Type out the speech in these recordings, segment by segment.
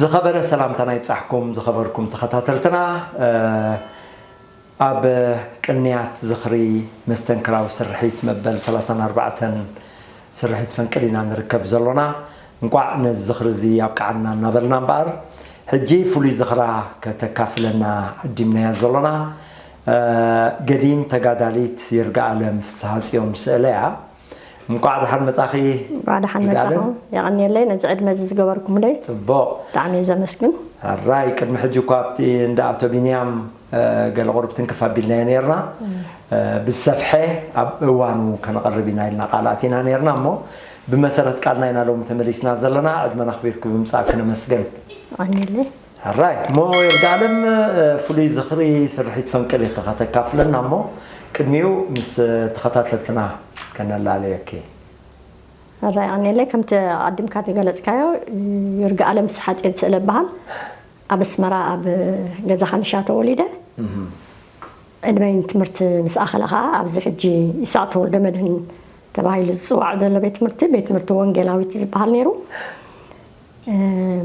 ዝኸበረ ሰላምታና ይብጻሕኩም ዝኸበርኩም ተኸታተልትና። ኣብ ቅንያት ዝኽሪ መስተንክራዊ ስርሒት መበል ሰላሳን ኣርባዕተን ስርሒት ፈንቅል ኢና ንርከብ ዘሎና። እንቋዕ ነዚ ዝኽሪ እዚ ኣብቅዓና እናበልና እምበኣር፣ ሕጂ ፍሉይ ዝኽራ ከተካፍለና ዓዲምናያ ዘሎና፣ ገዲም ተጋዳሊት ይርጋኣለም ፍስሃጽዮን ስእለ እያ። እንቋዕ ደሓን መጻኺ። እንቋዕ ደሓን መጻኹም። የቐንየለይ ነዚ ዕድመ እዚ ዝገበርኩምለይ። ጽቡቕ። ብጣዕሚ እየ ዘመስግን። ኣራይ፣ ቅድሚ ሕጂ እኳ ኣብቲ እንዳ ኣቶ ቢንያም ገለ ቁሩብ ትንክፍ ኣቢልናዮ ነይርና። ብዝሰፍሐ ኣብ እዋኑ ከነቐርብ ኢና ኢልና ቃል ኣቲና ነይርና እሞ፣ ብመሰረት ቃልና ኢና ሎሚ ተመሊስና ዘለና። ዕድመና ኣኽቢርኪ ብምጻእኪ ነመስግን። ኣሜን። ሕራይ እሞ፣ ይርጋለም፣ ፍሉይ ዝኽሪ ስርሒት ፈንቅል ኢኺ ከተካፍለና እሞ፣ ቅድሚኡ ምስ ተኸታተልትና ከነላለየኪ። ሕራይ ኣኔለ፣ ከምቲ ኣቐዲምካ ዝገለጽካዮ፣ ይርጋለም ስሓጤን ስእለ እበሃል። ኣብ ኣስመራ ኣብ ገዛ ካንሻ ተወሊደ። ዕድመይ ንትምህርቲ ምስ ኣኸለ ኸኣ ኣብዚ ሕጂ ይስዓት ተወልደ መድህን ተባሂሉ ዝጽዋዕ ዘሎ ቤት ትምህርቲ፣ ቤት ትምህርቲ ወንጌላዊት ዝበሃል ነይሩ።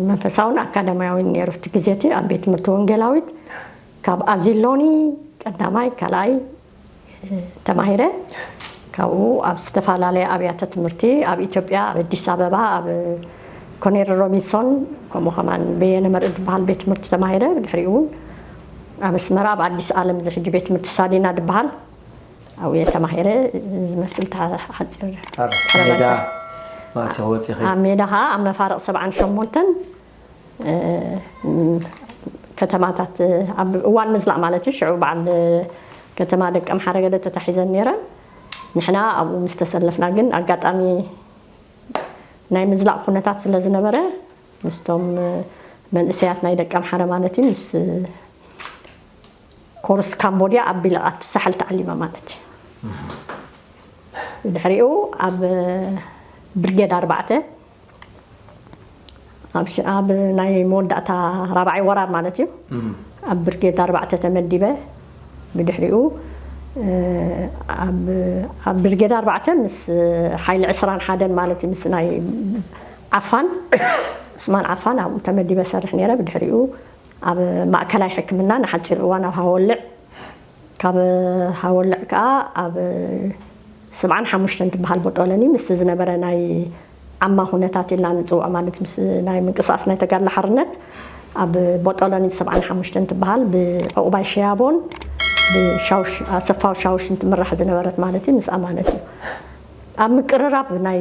መንፈሳውን ኣካዳሚያውን ነይሩ። ኣብቲ ግዜ እቲ ኣብ ቤት ትምህርቲ ወንጌላዊት ካብ ኣዚሎኒ ቀዳማይ፣ ካልኣይ ተማሂረ። ካብኡ ኣብ ዝተፈላለያ ኣብያተ ትምህርቲ ኣብ ኢትዮጵያ፣ ኣብ ኣዲስ ኣበባ፣ ኣብ ኮኔል ሮቢንሶን፣ ከምኡ ከማን በየነ መርእ ዝበሃል ቤት ትምህርቲ ተማሂረ። ብድሕሪኡ እውን ኣብ ኣስመራ ኣብ ኣዲስ ኣለም ዝሕጂ ቤት ትምህርቲ ሳሊና ዝበሃል ኣብኡ እየ ተማሂረ። ዝመስል ሓፂር ኣብ ሜዳ ማእሲ ወፂኺ? ኣብ ሜዳ ከዓ ኣብ መፋርቕ ሰብዓን ሸሞንተን ከተማታት ኣብ እዋን ምዝላቕ ማለት እዩ። ሽዑ በዓል ከተማ ደቀምሓረ ገለ ተታሒዘን ነይረን። ንሕና ኣብኡ ምስ ተሰለፍና ግን ኣጋጣሚ ናይ ምዝላቕ ኩነታት ስለ ዝነበረ ምስቶም መንእሰያት ናይ ደቀምሓረ ማለት እዩ ምስ ኮርስ ካምቦድያ ኣብ ቢለቓት ሳሕል ተዓሊመ ማለት እዩ። ብድሕሪኡ ኣብ ብርጌድ ኣርባዕተ ኣብ ሽ- ኣብ ናይ መወዳእታ ራብዓይ ወራር ማለት እዩ። ኣብ ብርጌድ ኣርባዕተ ተመዲበ። ብድሕሪኡ ኣብ ኣብ ብርጌድ ኣርባዕተ ምስ ሓይሊ ዕስራን ሓደን ማለት እዩ፣ ምስ ናይ ዓፋን ዑስማን ዓፋን ኣብኡ ተመዲበ ሰርሕ ነይረ። ብድሕሪኡ ኣብ ማእከላይ ሕክምና ንሓጺር እዋን ኣብ ሃወልዕ፣ ካብ ሃወልዕ ከኣ ኣብ ሰብዓን ሓሙሽተን ትበሃል ቦጦለኒ ምስቲ ዝነበረ ናይ ዓማ ኩነታት ኢልና ንጽውዖ ማለት ምስ ናይ ምንቅስቃስ ናይ ተጋድሎ ሓርነት ኣብ ቦጦለኒ ሰብዓን ሓሙሽተን ትበሃል ብዕቑባይ ሸያቦን ብሻውሽ ኣሰፋው ሻውሽን ትምራሕ ዝነበረት ማለት እዩ ምስኣ ማለት እዩ። ኣብ ምቅርራብ ናይ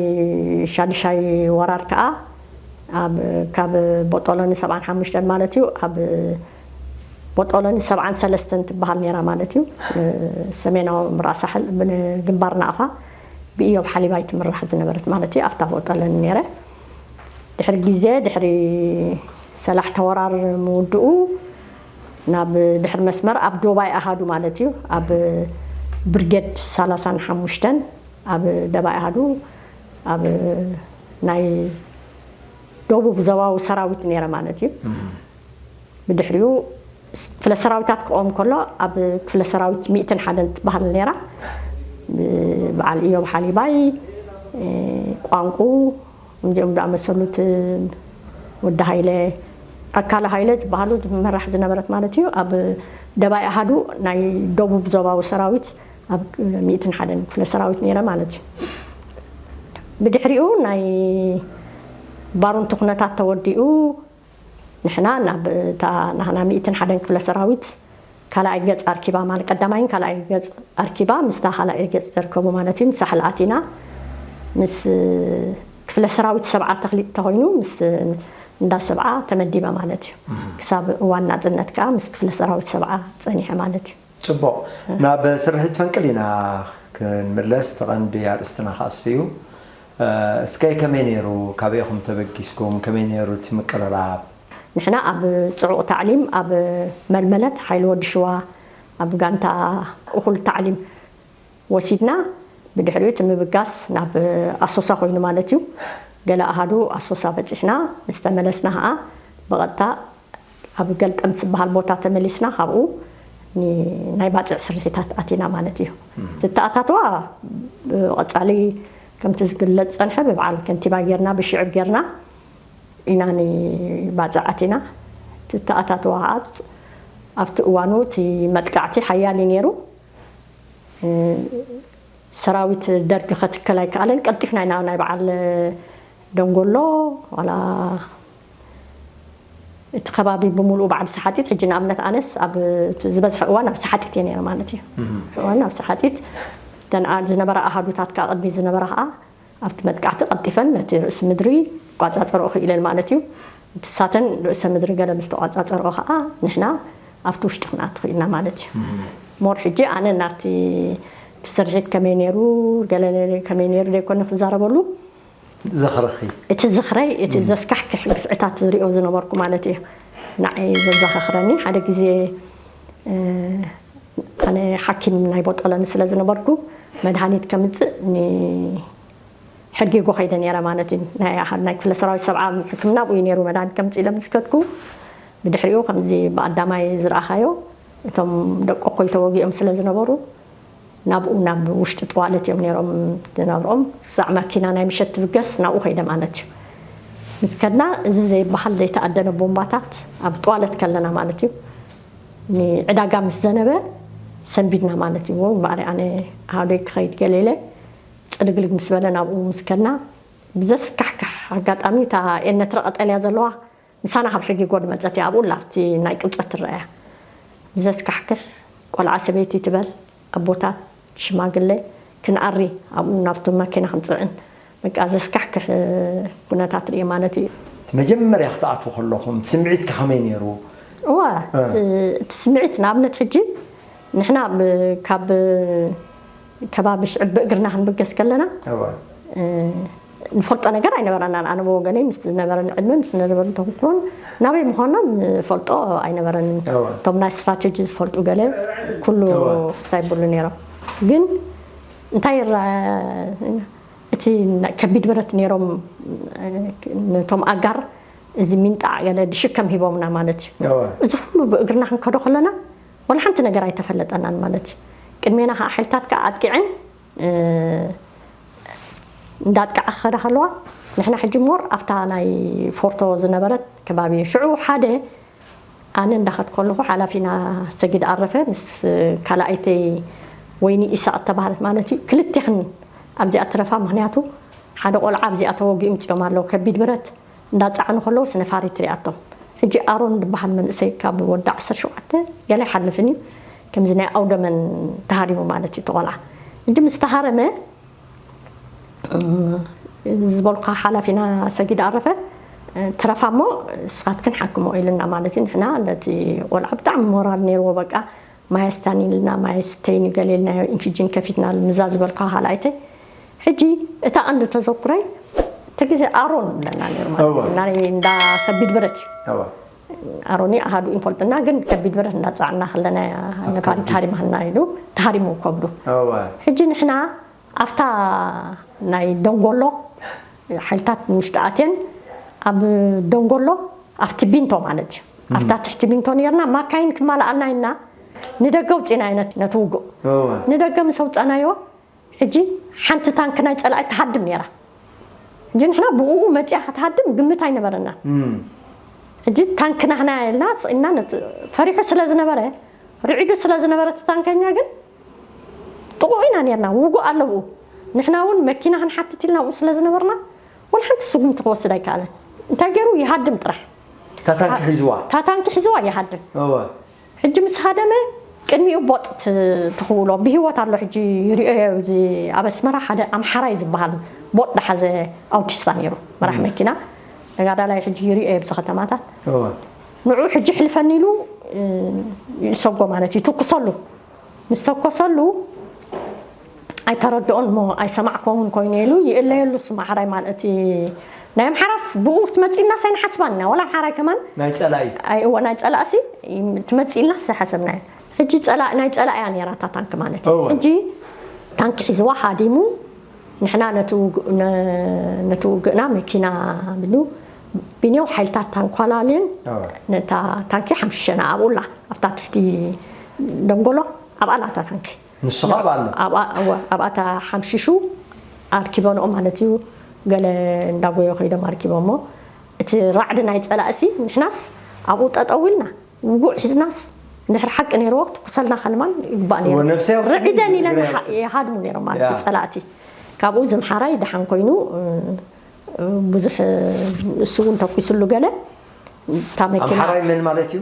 ሻድሻይ ወራር ከኣ ኣብ ካብ ቦጦሎኒ ሰብዓን ሓሙሽተን ማለት እዩ ኣብ ቦጦሎኒ ሰብዓን ሰለስተን ትበሃል ነይራ ማለት እዩ። ሰሜናዊ ምብራቕ ሳሕል ግንባር ናቕፋ ብኢዮብ ሓሊባይ ትምራሕ ዝነበረት ማለት እዩ ኣብታ ቦጦሎኒ ነይረ። ድሕሪ ግዜ ድሕሪ ሰላሕ ተወራር ምውድኡ ናብ ድሕሪ መስመር ኣብ ዶባይ ኣሃዱ ማለት እዩ ኣብ ብርጌድ ሰላሳን ሓሙሽተን ኣብ ደባይ ኣሃዱ ኣብ ናይ ደቡብ ዞባዊ ሰራዊት ነይረ ማለት እዩ። ብድሕሪኡ ክፍለ ሰራዊታት ክቆም ከሎ ኣብ ክፍለ ሰራዊት ሚእትን ሓደን ትበሃል ነይራ። በዓል እዮብ ሓሊባይ፣ ቋንቁ፣ እዚኦም ዝኣመሰሉት ወዲ ሃይለ ኣካለ ሃይለ ዝበሃሉ ዝመራሕ ዝነበረት ማለት እዩ። ኣብ ደባይ ኣሃዱ ናይ ደቡብ ዞባዊ ሰራዊት ኣብ ሚእትን ሓደን ክፍለ ሰራዊት ነይረ ማለት እዩ። ብድሕሪኡ ናይ ባሩንቲ ኩነታት ተወዲኡ ንሕና ናብ እታ ናህና ሚእትን ሓደን ክፍለ ሰራዊት ካልኣይ ገጽ ኣርኪባ ማለት ቀዳማይን ካልኣይ ገጽ ኣርኪባ ምስታ ካልኣይ ገጽ ዘርከቡ ማለት እዩ። ንሳሕል ኣቲና ምስ ክፍለ ሰራዊት ሰብዓ ተኽሊጥ ተኮይኑ ምስ እንዳ ሰብዓ ተመዲበ ማለት እዩ። ክሳብ እዋን ናጽነት ከዓ ምስ ክፍለ ሰራዊት ሰብዓ ጸኒሐ ማለት እዩ። ጽቡቕ። ናብ ስርሒት ፈንቅል ኢና ክንምለስ፣ እቲ ቀንዲ ኣርእስትና ከኣ እሱ እዩ። እስከ ከመይ ነይሩ? ካበይ ኢኹም ተበጊስኩም? ከመይ ነይሩ እቲ ምቅርራብ? ንሕና ኣብ ጽዑቕ ታዕሊም ኣብ መልመለት ሓይሊ ወዲ ሽዋ ኣብ ጋንታ እኹል ታዕሊም ወሲድና። ብድሕሪኡ እቲ ምብጋስ ናብ ኣሶሳ ኮይኑ ማለት እዩ። ገለ ኣሃዱ ኣሶሳ በጺሕና ምስ ተመለስና ኸዓ ብቐጥታ ኣብ ገልጠም ዝበሃል ቦታ ተመሊስና ካብኡ ናይ ባጽዕ ስርሒታት ኣቲና ማለት እዩ። ዝተኣታተዋ ቀጻሊ ከምቲ ዝግለጽ ጸንሐ ብበዓል ከንቲባ ጌርና ብሽዕብ ጌርና ኢና ንባፅዕ ኣቲና። እቲ ተኣታተዋ ከዓ ኣብቲ እዋኑ እቲ መጥቃዕቲ ሓያል እዩ ነይሩ። ሰራዊት ደርጊ ከትከል ኣይከኣለን። ቀልጢፍና ኢና ናይ በዓል ደንጎሎ ዋላ እቲ ከባቢ ብምሉኡ በዓል ሰሓጢት፣ ሕጂ ንኣብነት ኣነስ ኣብ ዝበዝሐ እዋን ኣብ ሰሓጢት እየ ነይረ ማለት እዩ። እዋን ኣብ ሰሓጢት እተን ዝነበራ ኣሃዱታት ከዓ ቅድሚ ዝነበራ ከዓ ኣብቲ መጥቃዕቲ ቀልጢፈን ነቲ ርእሲ ምድሪ ቋፃፀሮ ክኢለን ማለት እዩ። ንሳተን ርእሰ ምድሪ ገለ ምስ ተቋፃፀሮ ከዓ ንሕና ኣብቲ ውሽጢ ክንኣቲ ክኢልና ማለት እዩ። ሞር ሕጂ ኣነ ናብቲ እቲ ስርሒት ከመይ ነይሩ፣ ገለ ከመይ ነይሩ ዘይኮነ ክዛረበሉ፣ ዝኽርኺ እቲ ዝኽረይ እቲ ዘስካሕክሕ ግፍዕታት ዝሪኦ ዝነበርኩ ማለት እዩ። ንዓይ ዘዘኻኽረኒ ሓደ ግዜ ኣነ ሓኪም ናይ ቦጦለኒ ስለ ዝነበርኩ መድሃኒት ከምፅእ ሕርጊጎ ከይደ ነይረ ማለት እዩ። ናይ ክፍለ ሰራዊት ሰብዓ ሕክምና ብኡ ነይሩ። መድሃኒት ከምፅእ ኢለ ምስ ከድኩ ብድሕሪኡ ከምዚ ብኣዳማይ ዝረኣኻዮ እቶም ደቂ እኮይ ተወጊኦም ስለ ዝነበሩ ናብኡ ናብ ውሽጢ ጥዋለት እዮም ነይሮም ዝነብሮም። ክሳዕ መኪና ናይ ምሸት ትብገስ ናብኡ ከይደ ማለት እዩ። ምስ ከድና እዚ ዘይበሃል ዘይተኣደነ ቦምባታት ኣብ ጥዋለት ከለና ማለት እዩ ንዕዳጋ ምስ ዘነበ ሰንቢድና ማለት እዩ። እምበኣር ኣነ ሃደይ ክኸይድ ገለ ኢለ ፅልግልግ ምስ በለ ናብኡ ምስ ከድና ብዘስካሕክሕ ኣጋጣሚ እታ ኤነትረ ቀጠልያ ዘለዋ ምሳና ካብ ሕጊ ጎድ መፀት እያ ኣብኡ ኣብቲ ናይ ቅብፀት ትረኣያ ብዘስካሕክሕ ቆልዓ ሰበይቲ ትበል ኣቦታት ሽማግለ ክንኣሪ ኣብኡ ናብቲ መኪና ክንፅዕን በቃ ዘስካሕክሕ ኩነታት ርኢ ማለት እዩ። መጀመርያ ክትኣትዉ ከለኹም ስምዒት ከመይ ነይሩ? እዋ እቲ ስምዒት ንኣብነት ሕጂ ንሕና ካብ ከባቢ ሽዕብ ብእግርና ክንብገስ ከለና ንፈልጦ ነገር ኣይነበረናን። ኣነ ብወገነይ ምስ ዝነበረኒ ዕድመ ምስ ዝነበረኒ ተመክሮን ናበይ ምዃና ንፈልጦ ኣይነበረንን። እቶም ናይ ስትራቴጂ ዝፈልጡ ገለ ኩሉ ክስታይ ይብሉ ነይሮም። ግን እንታይ ይረኣ እቲ ከቢድ ብረት ነይሮም ነቶም ኣጋር እዚ ሚንጣዕ ገለ ድሽከም ሂቦምና ማለት እዩ። እዚ ኩሉ ብእግርና ክንከዶ ከለና ወላ ሓንቲ ነገር ኣይተፈለጠናን ማለት እዩ። ቅድሜና ከዓ ሓይልታት ከዓ ኣጥቂዐን እንዳጥቃዓ ክኸዳ ከለዋ ንሕና ሕጂ ሞር ኣብታ ናይ ፎርቶ ዝነበረት ከባቢ ሽዑ ሓደ ኣነ እንዳኸድ ከለኹ ሓላፊና ሰጊድ ኣረፈ ምስ ካልኣይተይ ወይኒ ኢሳቅ እተባሃለት ማለት እዩ ክልቴኽን ኣብዚኣ ትረፋ። ምክንያቱ ሓደ ቆልዓ ኣብዚኣ ተወጊኡ ምፅኦም ኣለዉ ከቢድ ብረት እንዳፃዕኑ ከለዉ ስነፋሪት ሪኣቶም። ሕጂ ኣሮን ዝበሃል መንእሰይ ካብ ወዲ ዓሰርተ ሸውዓተ ገለ ይሓልፍን እዩ ከምዚ ናይ ኣውደመን ተሃሪሙ ማለት እዩ እቲ ቆልዓ። ሕጂ ምስ ተሃረመ ዝበልኳ ሓላፊና ሰጊድ ኣረፈ ትረፋ እሞ ስኻትክን ሓክሞ ኢልና ማለት እዩ። ንሕና ነቲ ቆልዓ ብጣዕሚ ሞራል ነይርዎ በቃ ማየስታን ኢልና ማየስተይኒ ገለ ኢልናዮ ኢንፊጅን ከፊትናሉ ምዛ ዝበልኳ ካልኣይተይ። ሕጂ እታ ቀንዲ ተዘኩረይ እቲ ግዜ ኣሮን ብለና ነይሩ ማለት እዩ ናይ እንዳ ከቢድ ብረት እዩ። ኣሮኒ ኣሃዱ ይንፈልጥና ግን ከቢድ ብረት እንዳፃዕና ከለና ነፋሪት ሃሪማና ኢሉ ተሃሪሙ ከብዱ። ሕጂ ንሕና ኣብታ ናይ ደንጎሎ ሓይልታት ንውሽጢ ኣትየን ኣብ ደንጎሎ ኣብቲ ቢንቶ ማለት እዩ ኣብታ ትሕቲ ቢንቶ ነርና ማካይን ክማልኣልና ኢና ንደገ ውፅእና ነቲ ውግእ ንደገ ምስ ኣውፀእናዮ ሕጂ ሓንቲ ታንክ ናይ ፀላኢ ትሃድም ነይራ ሕጂ ንሕና ብኡ መፅያ ክትሃድም ግምት ኣይነበረና ሕጂ ታንክ ናህና ኢልና ስኢና ፈሪሑ ስለ ዝነበረ ርዒዱ ስለ ዝነበረ እቲ ታንከኛ ግን ጥቑ ኢና ነርና ውጉእ ኣለብኡ ንሕና እውን መኪና ክንሓትት ኢልና ብኡ ስለ ዝነበርና ወላ ሓንቲ ስጉምቲ ክወስድ ኣይከኣለን እንታይ ገይሩ ይሃድም ጥራሕ ታታንኪ ሒዝዋ ታታንኪ ሒዝዋ ይሃድም ሕጂ ምስ ሃደመ ቅድሚኡ ቦጥ ትኽውሎ ብሂወት ኣሎ ሕጂ ይሪኦ እዚ ኣብ ኣስመራ ሓደ ኣምሓራይ ዝበሃል ቦጥ ደሓዘ ኣውቲስታ ነይሩ መራሕ መኪና ተጋዳላይ ሕጂ ይሪኦ ኣብዚ ከተማታት ንዑ ሕጂ ሕልፈኒ ኢሉ ይሰጎ ማለት ይትኩሰሉ ምስ ተኮሰሉ ኣይተረድኦን እሞ ኣይሰማዕኮምን ኮይኑ ኢሉ ይእለየሉ እሱ ማሕራይ ማለት እቲ ናይ ኣምሓራስ ብኡ ትመፅእናስ ኣይንሓስባን ኢና ወላ ኣምሓራይ ከማን ናይ ፀላኢ እወ ናይ ፀላእሲ ትመፅእናስ ኣይሓሰብናዮ ሕጂ ፀላእ ናይ ፀላእ እያ ነይራ እታ ታንክ ማለት እዩ ሕጂ ታንክ ሒዝዋ ሃዲሙ ንሕና ነቲ ውግእና መኪና ብሉ ቢንዮ ሓይልታት ታንኳላልየን ነታ ታንኪ ሓምሽሸና ኣብኡላ ኣብታ ትሕቲ ደንጎሎ ኣብኣ ላታ ታንኪ ንስኻ ኣብኣ ኣሎ ኣብኣ ሓምሽሹ ኣርኪበንኦ ማለት እዩ ገለ እንዳጎዮ ከይዶም ኣርኪቦሞ እቲ ራዕዲ ናይ ጸላእሲ ንሕናስ ኣብኡ ጠጠው ኢልና ውጉእ ሒዝናስ እንድሕር ሓቂ ነይርዎ ክትኩሰልና ከልማን ይግባእ ነይሩ። እወ፣ ነብሰይ ኣውጺኡ ርዒደን ኢለን ትግራይ ይሃ- ኣውጺኡ። ይሃድሙ ነይሮም ማለት እዩ ያ። ጸላእቲ። ካብኡ ዝምሓራይ ደሓን ኮይኑ፣ እ፣ እ፣ ብዙሕ፣ እ፣ እሱ እውን ተኩስሉ ገለ። እታ መኪና ኣምሓራይ መን ማለት እዩ?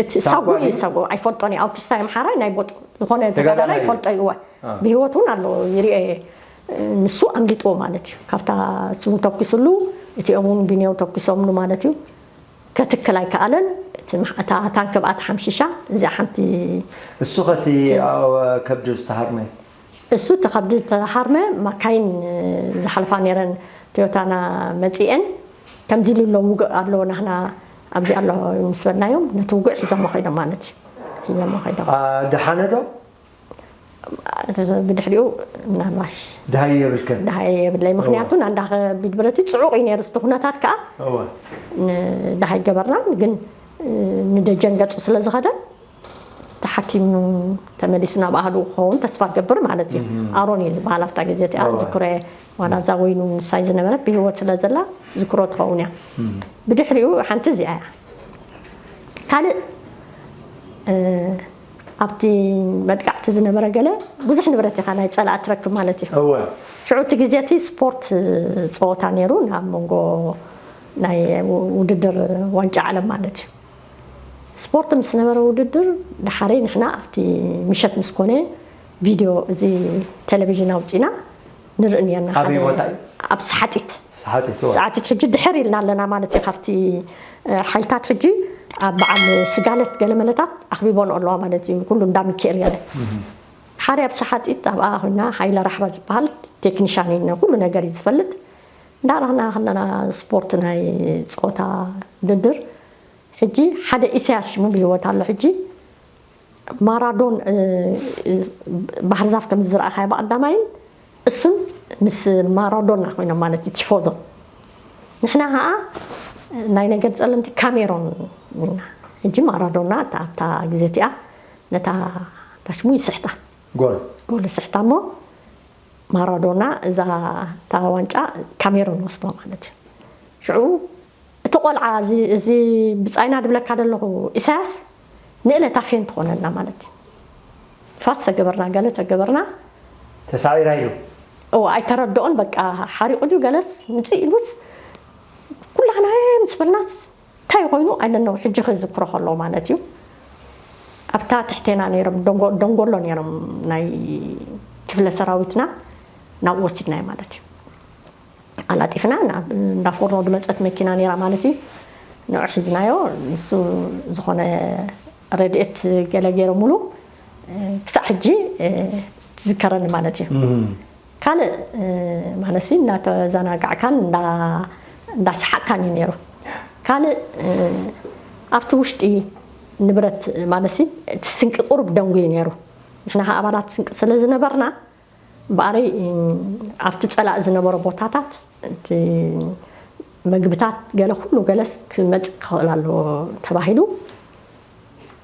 እቲ ሳጓ ሳጓ እዩ፣ ድዩ? ሳጓ ኣይፈልጦን እዩ። ኣውቲስታ ኣምሓራይ ናይ ቦጥ ዝኾነ ተጋዳላይ ተጋዳላይ እዩ። ይፈልጦ እዩ። እወ። አ። ብህይወት እውን ኣሎ፣ ይርኤ። ንሱ ኣምሊጥዎ ማለት እዩ። ካብታ እሱ እውን ተኩስሉ፣ እቲኦም እውን ብኔው ተኩሶምሉ ማለት እዩ። ከትክል ኣይከኣለን። እቲ መሕ-፣ እታ ታንክ ብኣ ተሓምሺሻ፣ እዚኣ ሓንቲ እሱ ኸቲ እቲ ኣብ ከብዱ ዝተሃርመ? እሱ እቲ ከብዲ ዝተሃርመ፣ ማካይን ዝሓልፋ ነይረን፣ ቶዮታና መጺኤን፣ ከምዚ ኢሉ ኣሎ፣ ውግእ ኣሎ፣ ናህና ኣብዚ ኣሎ ምስ በልናዮም፣ ነቲ ውግእ ሒዞሞ ኸይዶም ማለት እዩ። ሒዞሞ ኸይዶም። አ፣ ደሓነ ዶ? ብድሕሪኡ ምናልባሽ ደሃይ የብልከን? ደሃይ የብለይ። ምኽንያቱ እወ። ናንዳ ከቢድ ብረቲ ጽዑቕ እዩ ነይሩ፣ እቲ ኩነታት ከኣ እወ። ን-፣ ደሃይ ገበርናን፣ ግን፣ እ፣ ንደጀን ገጹ ስለ ዝኸደ፣ ተሓኪሙ ተመሊሱ ናብ ኣህዱ ክኸውን ተስፋ ገብር ማለት እዩ። እም። ኣሮን እዩ ዝበሃል ኣብታ ግዜ እቲኣ እወ። ዝክረ፣ ዋላ እዛ ወይኑ ንሳይ ዝነበረት ብህይወት ስለ ዘላ ዝክሮ ትኸውን እያ። እም። ብድሕሪኡ ሓንቲ እዚኣ እያ። ካልእ፣ እ፣ ኣብቲ መጥቃዕቲ ዝነበረ ገለ ብዙሕ ንብረት ኢኻ ናይ ጸላእ ትረክብ ማለት እዩ። እወ። ሽዑ እቲ ግዜ እቲ ስፖርት ጸወታ ነይሩ፣ ናብ መንጎ ናይ ውድድር ዋንጫ ዓለም ማለት እዩ። ስፖርት ምስ ነበረ ውድድር፣ ደሓረይ ንሕና ኣብቲ ምሸት ምስ ኮነ፣ ቪድዮ እዚ ቴሌቪዥን ኣውጺና ንርኢ ነርና። ኣበይ ሓደ ቦታ እዩ? ኣብ ሰሓጢት። ሰሓጢት፣ እወ። ሰሓጢት ሕጂ ድሕር ኢልና ኣለና ማለት እዩ። ካብቲ፣ እ፣ ሓይልታት ሕጂ ኣብ በዓል ስጋለት ገለመለታት ኣኽቢቦን ኣለዋ ማለት እዩ። ኩሉ እንዳ ሚካኤል ገለ። እህ። ሓደ ኣብ ሰሓጢት ኣብኣ ኮይና፣ ሓይለ ራሕባ ዝበሃል ቴክኒሻን እዩ፣ ኩሉ ነገር እዩ ዝፈልጥ። እንዳረኣና ከለና ስፖርት ናይ ጸወታ ውድድር፣ ሕጂ ሓደ ኢሳያስ ሽሙ ብህይወት ኣሎ። ሕጂ ማራዶን፣ እ፣ እ፣ ባህር ዛፍ ከም ዝረኣኻዮ ብቐዳማይን እሱን ምስ ማራዶና ኮይኖም ማለት እዩ ቲፎዞ። ንሕና ኸኣ ናይ ነገድ ጸለምቲ ካሜሮን ኢና። ሕጂ ማራዶና እታ፣ ኣብታ ግዜ እቲኣ ነታ፣ እታ ሽሙ ይስሕታ። ጎል። ጎል ይስሕታ እሞ ማራዶና እዛ፣ እታ ዋንጫ ካሜሮን ወስዶ ማለት እዩ። ሽዑ እቲ ቆልዓ እዚ፣ እዚ ብጻይና ድብለካ ዘለኹ ኢሳያስ ንእለታ ፌን ትኾነልና ማለት እዩ። ፋስ ተገበርና፣ ገለ ተገበርና። ተሳዒራ ኢሉ? እወ፣ ኣይተረድኦን፣ በቃ ሓሪቑ ድዩ ገለስ ምጽእ ኢሉስ፣ ኩላህና ምስ በልናስ፣ እንታይ ኮይኑ ኣይለነው፣ ሕጂ ክዝክሮ ከሎ ማለት እዩ። ኣብታ ትሕቴና ነይሮም፣ ደንጎ-፣ ደንጎሎ ነይሮም ናይ ክፍለ ሰራዊትና፣ ናብኡ ወሲድናዮ ማለት እዩ። ኣላጢፍና ናብ እንዳ ፎርኖ ዝመጸት መኪና ነይራ ማለት እዩ። ንዑ ሒዝናዮ፣ ንሱ ዝኾነ ረድኤት ገለ ገይሮምሉ፣ ክሳዕ ሕጂ ትዝከረኒ ማለት እዩ። እም። ካልእ ማለትሲ እናተዘናጋዕካን እንዳ-፣ እንዳሰሓቕካን እዩ ነይሩ። ካልእ ኣብቲ ውሽጢ ንብረት ማለትሲ እቲ ስንቂ ቁሩብ ደንጉ እዩ ነይሩ። ንሕና ኸዓ ኣባላት ስንቂ ስለ ዝነበርና፣ እምበኣረይ፣ እም፣ ኣብቲ ጸላእ ዝነበሮ ቦታታት፣ እቲ መግብታት ገለ ኩሉ ገለስ ክመጽእ ክኽእል ኣለዎ ተባሂሉ።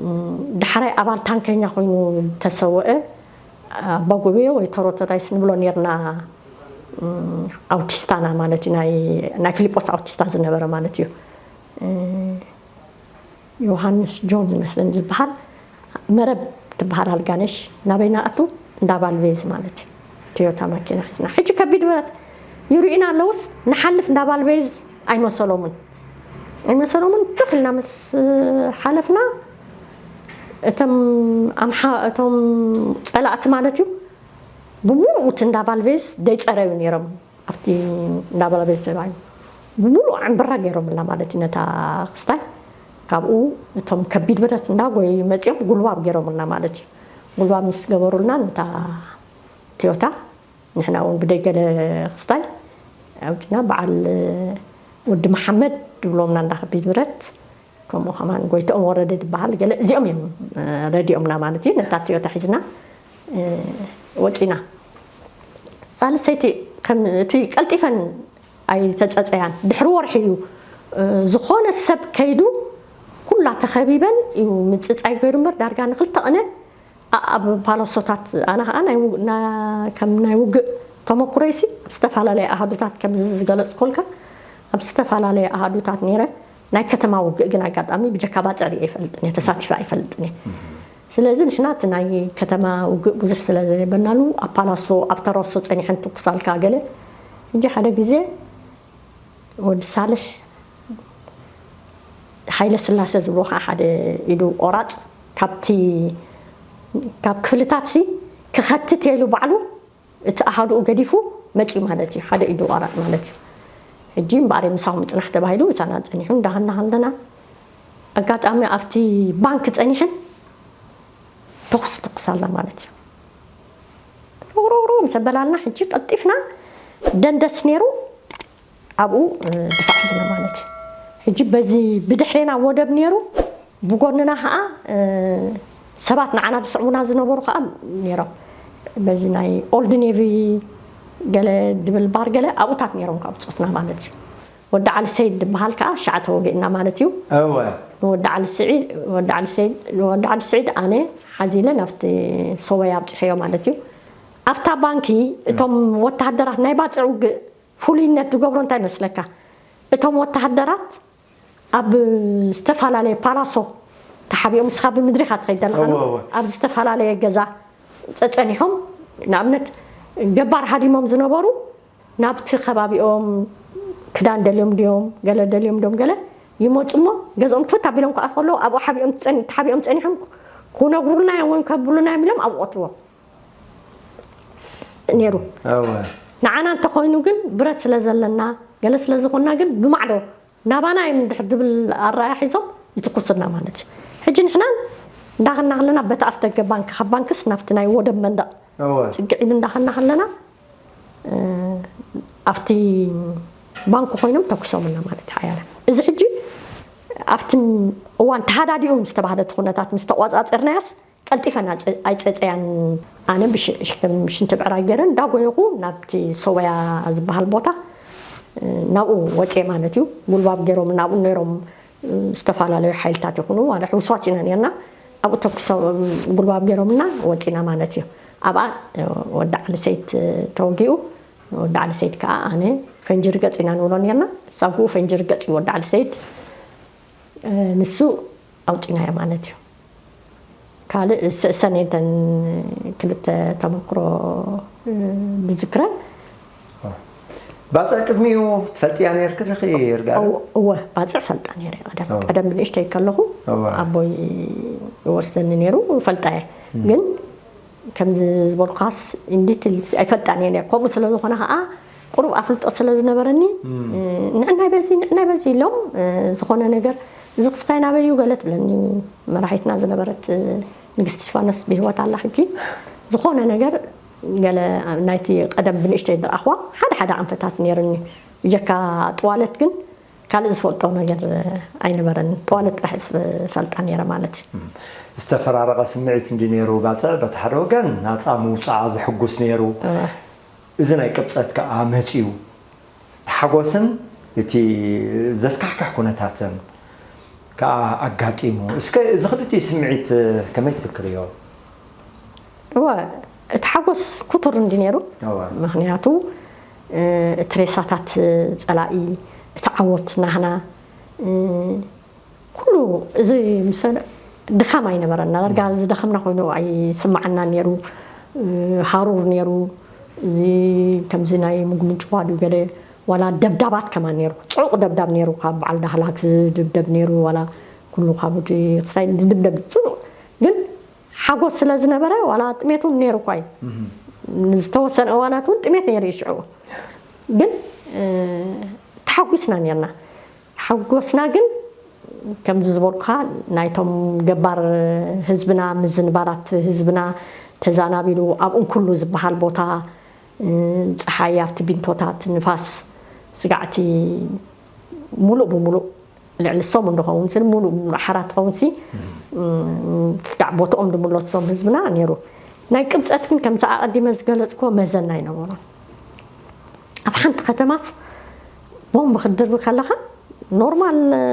እም፣ ዳሕራይ ኣባል ታንከኛ ኮይኑ ዝተሰወአ ኣባጎቤዮ ወይ ተሮተዳይስ ንብሎ ኔርና፣ እም፣ ኣውቲስታና ማለት እዩ፣ ናይ፣ ናይ ፊሊጶስ ኣውቲስታ ዝነበረ ማለት እዩ። እ፣ ዮሃንስ ጆን ይመስለኒ ዝበሃል፣ መረብ ትበሃል ኣልጋነሽ ናበይ ንኣቱ? እንዳ ባልቤዝ ማለት እዩ። ቶዮታ ማኪና ሒዝና። ሕጂ ከቢድ ብረት ይርእዩና ኣለውስ፣ ንሓልፍ እንዳ ባልቤዝ ኣይመሰሎምን። ኣይመሰሎምን። ትኽ ኢልና ምስ ሓለፍና፣ እቶም ኣምሓ-፣ እቶም ጸላእቲ ማለት እዩ፣ ብምሉኡ እቲ እንዳ ባልቤዝ ደይጸረዩ ነይሮም። ኣብቲ እንዳ ባልቤዝ ተባሂሉ ብምሉእ ዕምብራ ገይሮምልና ማለት እዩ ነታ ክስታይ። ካብኡ እቶም ከቢድ ብረት እንዳጎዩ መጺኦም ጉልባብ ገይሮምልና ማለት እዩ። ጉልባብ ምስ ገበሩልና ነታ ቶዮታ ንሕና እውን ብደይ ገለ ክስታይ ኣውጺና፣ በዓል ወዲ መሓመድ ድብሎምና እንዳ ከቢድ ብረት፣ ከምኡ ከማን ጎይትኦም ወረደ ዝበሃል ገለ፣ እዚኦም እዮም፣ እ፣ ረዲኦምና ማለት እዩ። ነታ ቶዮታ ሒዝና፣ እ፣ ወጺና። ሳልሰይቲ ከም እቲ ቀልጢፈን ኣይተጸጸያን። ድሕሪ ወርሒ እዩ፣ እ፣ ዝኾነ ሰብ ከይዱ ኩላ ተኸቢበን እዩ ምጽጻይ ገይሩ እምበር፣ ዳርጋ ንኽልተ ቅነ ኣ-፣ ኣብ ፓለሶታት፣ ኣነ ኸዓ ናይ ው-፣ ና-፣ ከም ናይ ውግእ ተመኩሮይሲ፣ ኣብ ዝተፈላለየ ኣሃዱታት ከም ዝገለጽኩልካ፣ ኣብ ዝተፈላለየ ኣሃዱታት ነይረ። ናይ ከተማ ውግእ ግን ኣጋጣሚ ብጀካ ባጽዕ ርእየ ኣይፈልጥን እየ፣ ተሳቲፈ ኣይፈልጥን እየ። ስለዚ ንሕና እቲ ናይ ከተማ ውግእ ብዙሕ ስለ ዘይነበርናሉ፣ ኣብ ፓላሶ፣ ኣብ ተረሶ ጸኒሐን ትኩሳልካ ገለ። ሕጂ ሓደ ግዜ ወዲ ሳልሕ ሃይለ ስላሴ ዝብሎ ከዓ ሓደ ኢዱ ቆራጽ ካብቲ፣ ካብ ክፍልታት ሲ ክኸትት ኢሉ ባዕሉ እቲ ኣሃዱኡ ገዲፉ መጺኡ ማለት እዩ። ሓደ ኢዱ ቆራጽ ማለት እዩ። ሕጂ እምበኣር ምሳኹም ጽናሕ ተባሂሉ ምሳና ጸኒሑ እንዳሃና ሃለና፣ ኣጋጣሚ ኣብቲ ባንክ ጸኒሐን ተኹስ ትኩስ ኣላ ማለት እዩ። ሩሩሩ ምስ ኣበላልና ሕጂ ቀልጢፍና ደንደስ ነይሩ ኣብኡ፣ እ፣ ድፋዕ ሒዝና ማለት እዩ። ሕጂ በዚ ብድሕሬና ወደብ ነይሩ፣ ብጎንና ከዓ፣ እ፣ ሰባት ንዓና ዝስዕቡና ዝነበሩ ከዓ ነይሮም። በዚ ናይ ኦልድ ኔቪ ገለ ድብል ባር ገለ ኣብኡታት ነይሮም ካብ ብጾትና ማለት እዩ። ወዲ ዓሊ ሰይድ ዝበሃል ከዓ ሻዕ ተወጊእና ማለት እዩ። እወ ንወዲ ዓሊ ስዒድ፣ ወዲ ዓሊ ሰይድ፣ ንወዲ ዓሊ ስዒድ ኣነ ሓዚለ ናብቲ ሰወያ ኣብፅሐዮ ማለት እዩ። ኣብታ ባንኪ እቶም ወተሃደራት ናይ ባፅዕ ውግእ ፍሉይነት ዝገብሮ እንታይ መስለካ? እቶም ወተሃደራት ኣብ ዝተፈላለየ ፓላሶ ተሓቢኦም፣ ንስኻ ብምድሪ ኢኻ ትኸይድ ዘለኻ ነው። እወ፣ እወ። ኣብ ዝተፈላለየ ገዛ ጸጸኒሖም፣ ንኣብነት ገባር ሃዲሞም ዝነበሩ ናብቲ ከባቢኦም ክዳን ደልዮም ድዮም ገለ ደልዮም ድዮም ገለ ይመፁ እሞ ገዝኦም ፍት ኣቢሎም ክኣትዉ ከለዉ ኣብኡ ሓቢኦም ትጸኒ-፣ ተሓቢኦም ጸኒሖም ክነግሩልና እዮም ወይ ከብሉና እዮም ኢሎም ኣብኡ ቀትልዎም ነይሩ። እወ ንዓና እንተኾይኑ ግን ብረት ስለ ዘለና ገለ ስለ ዝኾንና ግን ብማዕዶ ናባና እዮም እንድሕር ዝብል ኣረኣያ ሒዞም ይትኩሱና ማለት እዩ። ሕጂ ንሕና እንዳኸና ከለና በቲ ኣፍ ደገ ባንክ፣ ካብ ባንክስ ናብቲ ናይ ወደብ መንደቕ እወ ጽግዕ ኢሉ እንዳኸና ከለና፣ እ፣ ኣብቲ ባንክ ኮይኖም ተኩሶምና ማለት እዩ ሓያለ። እዚ ሕጂ ኣብቲ እዋን ተሃዳዲኡ ምስ ተባህለ እቲ ኩነታት ምስ ተቋጻጸርናያስ ቀልጢፈን ኣጸ-፣ ኣይጸጸያን። ኣነ ብሽ-፣ ከም ሽንቲ ብዕራይ ገይረ እንዳጎየኹ ናብቲ ሰወያ ዝበሃል ቦታ፣ እ፣ ናብኡ ወፅየ ማለት እዩ። ጉልባብ ገይሮም ናብኡ ነይሮም፣ እ፣ ዝተፈላለዩ ሓይልታት ይኹኑ ዋላ ሕውስዋስ ኢና ነርና። ኣብኡ ተኩሶም ጉልባብ ገይሮምና ወፂና ማለት እዩ። ኣብኣ፣ እ፣ ወዲ ዓሊ ሰይድ ተወጊኡ፣ ወዲ ዓሊ ሰይድ ከዓ ኣነ ፈንጂ ርገፅ ኢና ንብሎ ነርና። ሳብኡ ፈንጂ ርገፅ እዩ ወዲ ዓሊ ሰይድ፣ እ፣ ንሱ ኣውፂናዮ ማለት እዩ። ካልእ ሰእሰን እየን ክልተ ተመክሮ፣ እ፣ ዝዝክረን። ባፅዕ ቅድሚኡ ትፈልጥያ ነርኪ ዲኺ ይርጋለ? እወ፣ እወ፣ ባፅዕ ፈልጣ ነይረ ቀደም። እወ። ቀደም ብንእሽተይ ከለኹ እወ። ኣቦይ ይወስደኒ ነይሩ፣ ፈልጣ እየ። ግን ከምዚ ዝበልኩኻስ ኢንዲትል ኣይፈልጣን እየ ነይረ። ከምኡ ስለ ዝኾነ ከዓ ቁሩብ ኣፍልጦ ስለ ዝነበረኒ፣ እ፣ ንዕናይ በዚ፣ ንዕናይ በዚ ኢሎም፣ እ፣ ዝኾነ ነገር፣ "እዚ ክስታይ ናበይ እዩ?" ገለ ትብለኒ መራሒትና ዝነበረት፣ እ፣ ንግስቲ እስፋኖስ ብህይወት ኣላ ሕጂ። ዝኾነ ነገር ገለ ናይቲ ቀደም ብንእሽተይ ዝረኣኽዋ ሓደ ሓደ ኣንፈታት ነይርኒ። ብጀካ ጥዋለት ግን ካልእ ዝፈልጦ ነገር ኣይነበረን። ጥዋለት ጥራሕ እየ ዝፈልጣ ነይረ ማለት እዩ። ዝተፈራረቐ ስምዒት እንዲ ነይሩ ባፅዕ፣ በቲ ሓደ ወገን ናፃ ምውፃኣ ዘሕጉስ ነይሩ። እዚ ናይ ቅብፀት ከዓ መፂኡ። እቲ ሓጎስን እቲ ዘስካሕክሕ ኩነታትን ከዓ ኣጋጢሙ። እስከ እዚ ክልቲኡ ስምዒት ከመይ ትዝክርዮ? እወ፣ እቲ ሓጎስ ክቱር እንዲ ነይሩ። እወ። ምኽንያቱ፣ እ፣ እቲ ሬሳታት ጸላኢ፣ እቲ ዓወት ናህና፣ እ፣ ኩሉ እዚ ምስ ድኻም ኣይነበረና። ዳርጋ ዝደኸምና ኮይኑ ኣይስምዓናን ነይሩ። እ፣ ሃሩር ነይሩ። እዚ ከምዚ ናይ ምጉልንጭዋ ድዩ ገለ፣ ዋላ ደብዳባት ከማን ነይሩ። ጽዑቕ ደብዳብ ነይሩ። ካብ በዓል ዳህላክ ዝድብደብ ነይሩ። ዋላ ኩሉ ካብ እቲ ክስታይ ዝድብደብ ጽዑቕ። ግን ሓጎስ ስለ ዝነበረ ዋላ ጥሜት እውን ነይሩ እኳ እዩ። ንዝተወሰነ እዋናት እውን ጥሜት ነይሩ እዩ ሽዑ። ግን፣ እ፣ ተሓጒስና ነርና። ሓጎስና ግን ከምዚ ዝበልኩኻ ናይቶም ገባር ህዝብና፣ ምዝንባላት ህዝብና ተዛናቢሉ ኣብ እንኩሉ ዝበሃል ቦታ፣ እ፣ ፀሓይ ኣብቲ ቢንቶታት፣ ንፋስ ስጋዕቲ ሙሉእ ብሙሉእ ልዕሊ ሰሙን ዝኸውን ሲ፣ ሙሉእ ብሙሉእ ሓራ ትኸውን ሲ፣ እ፣ ስጋዕ ቦትኦም ዝምለሶም ህዝብና ነይሩ። ናይ ቅብፀት ግን ከምዚ ኣቐዲመ ዝገለፅክዎ መዘና ኣይነበሮን። ኣብ ሓንቲ ከተማስ ቦምብ ክትድርቢ ከለኻ ኖርማል፣ እ፣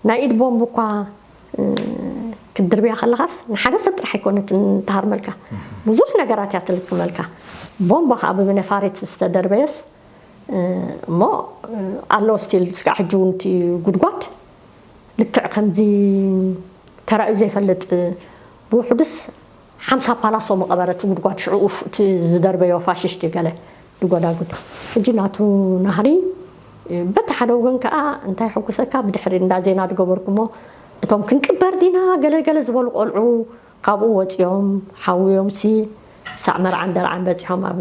ናይ ኢድ ቦምብ እኳ፣ እ፣ ክትድርብያ ከለኻስ ንሓደ ሰብ ጥራሕ ኣይኮነትን ትሃርመልካ። ብዙሕ ነገራት እያ ትልክመልካ። ቦምብ ከዓ ብነፋሪት ዝተደርበየስ እሞ ኣሎ ስቲል ስጋዕ ሕጂ እውን እቲ ጉድጓድ ልክዕ ከምዚ ተራእዩ ዘይፈልጥ፣ ብውሕዱስ ሓምሳ ፓላሶ መቐበረ እቲ ጉድጓድ ሽዑ እቲ ዝደርበዮ ፋሽስት ገለ ዝጎዳጉድ። ሕጂ ናቱ ናህሪ በቲ ሓደ ወገን ከዓ እንታይ ሕጉሰካ፣ ብድሕሪ እንዳ ዜና ዝገበርኩሞ እቶም ክንቅበር ዲና ገለ ገለ ዝበሉ ቆልዑ ካብኡ ወፂኦም ሓውዮም ሲ ሳዕ መርዓን ደርዓን በፂሖም ኣብ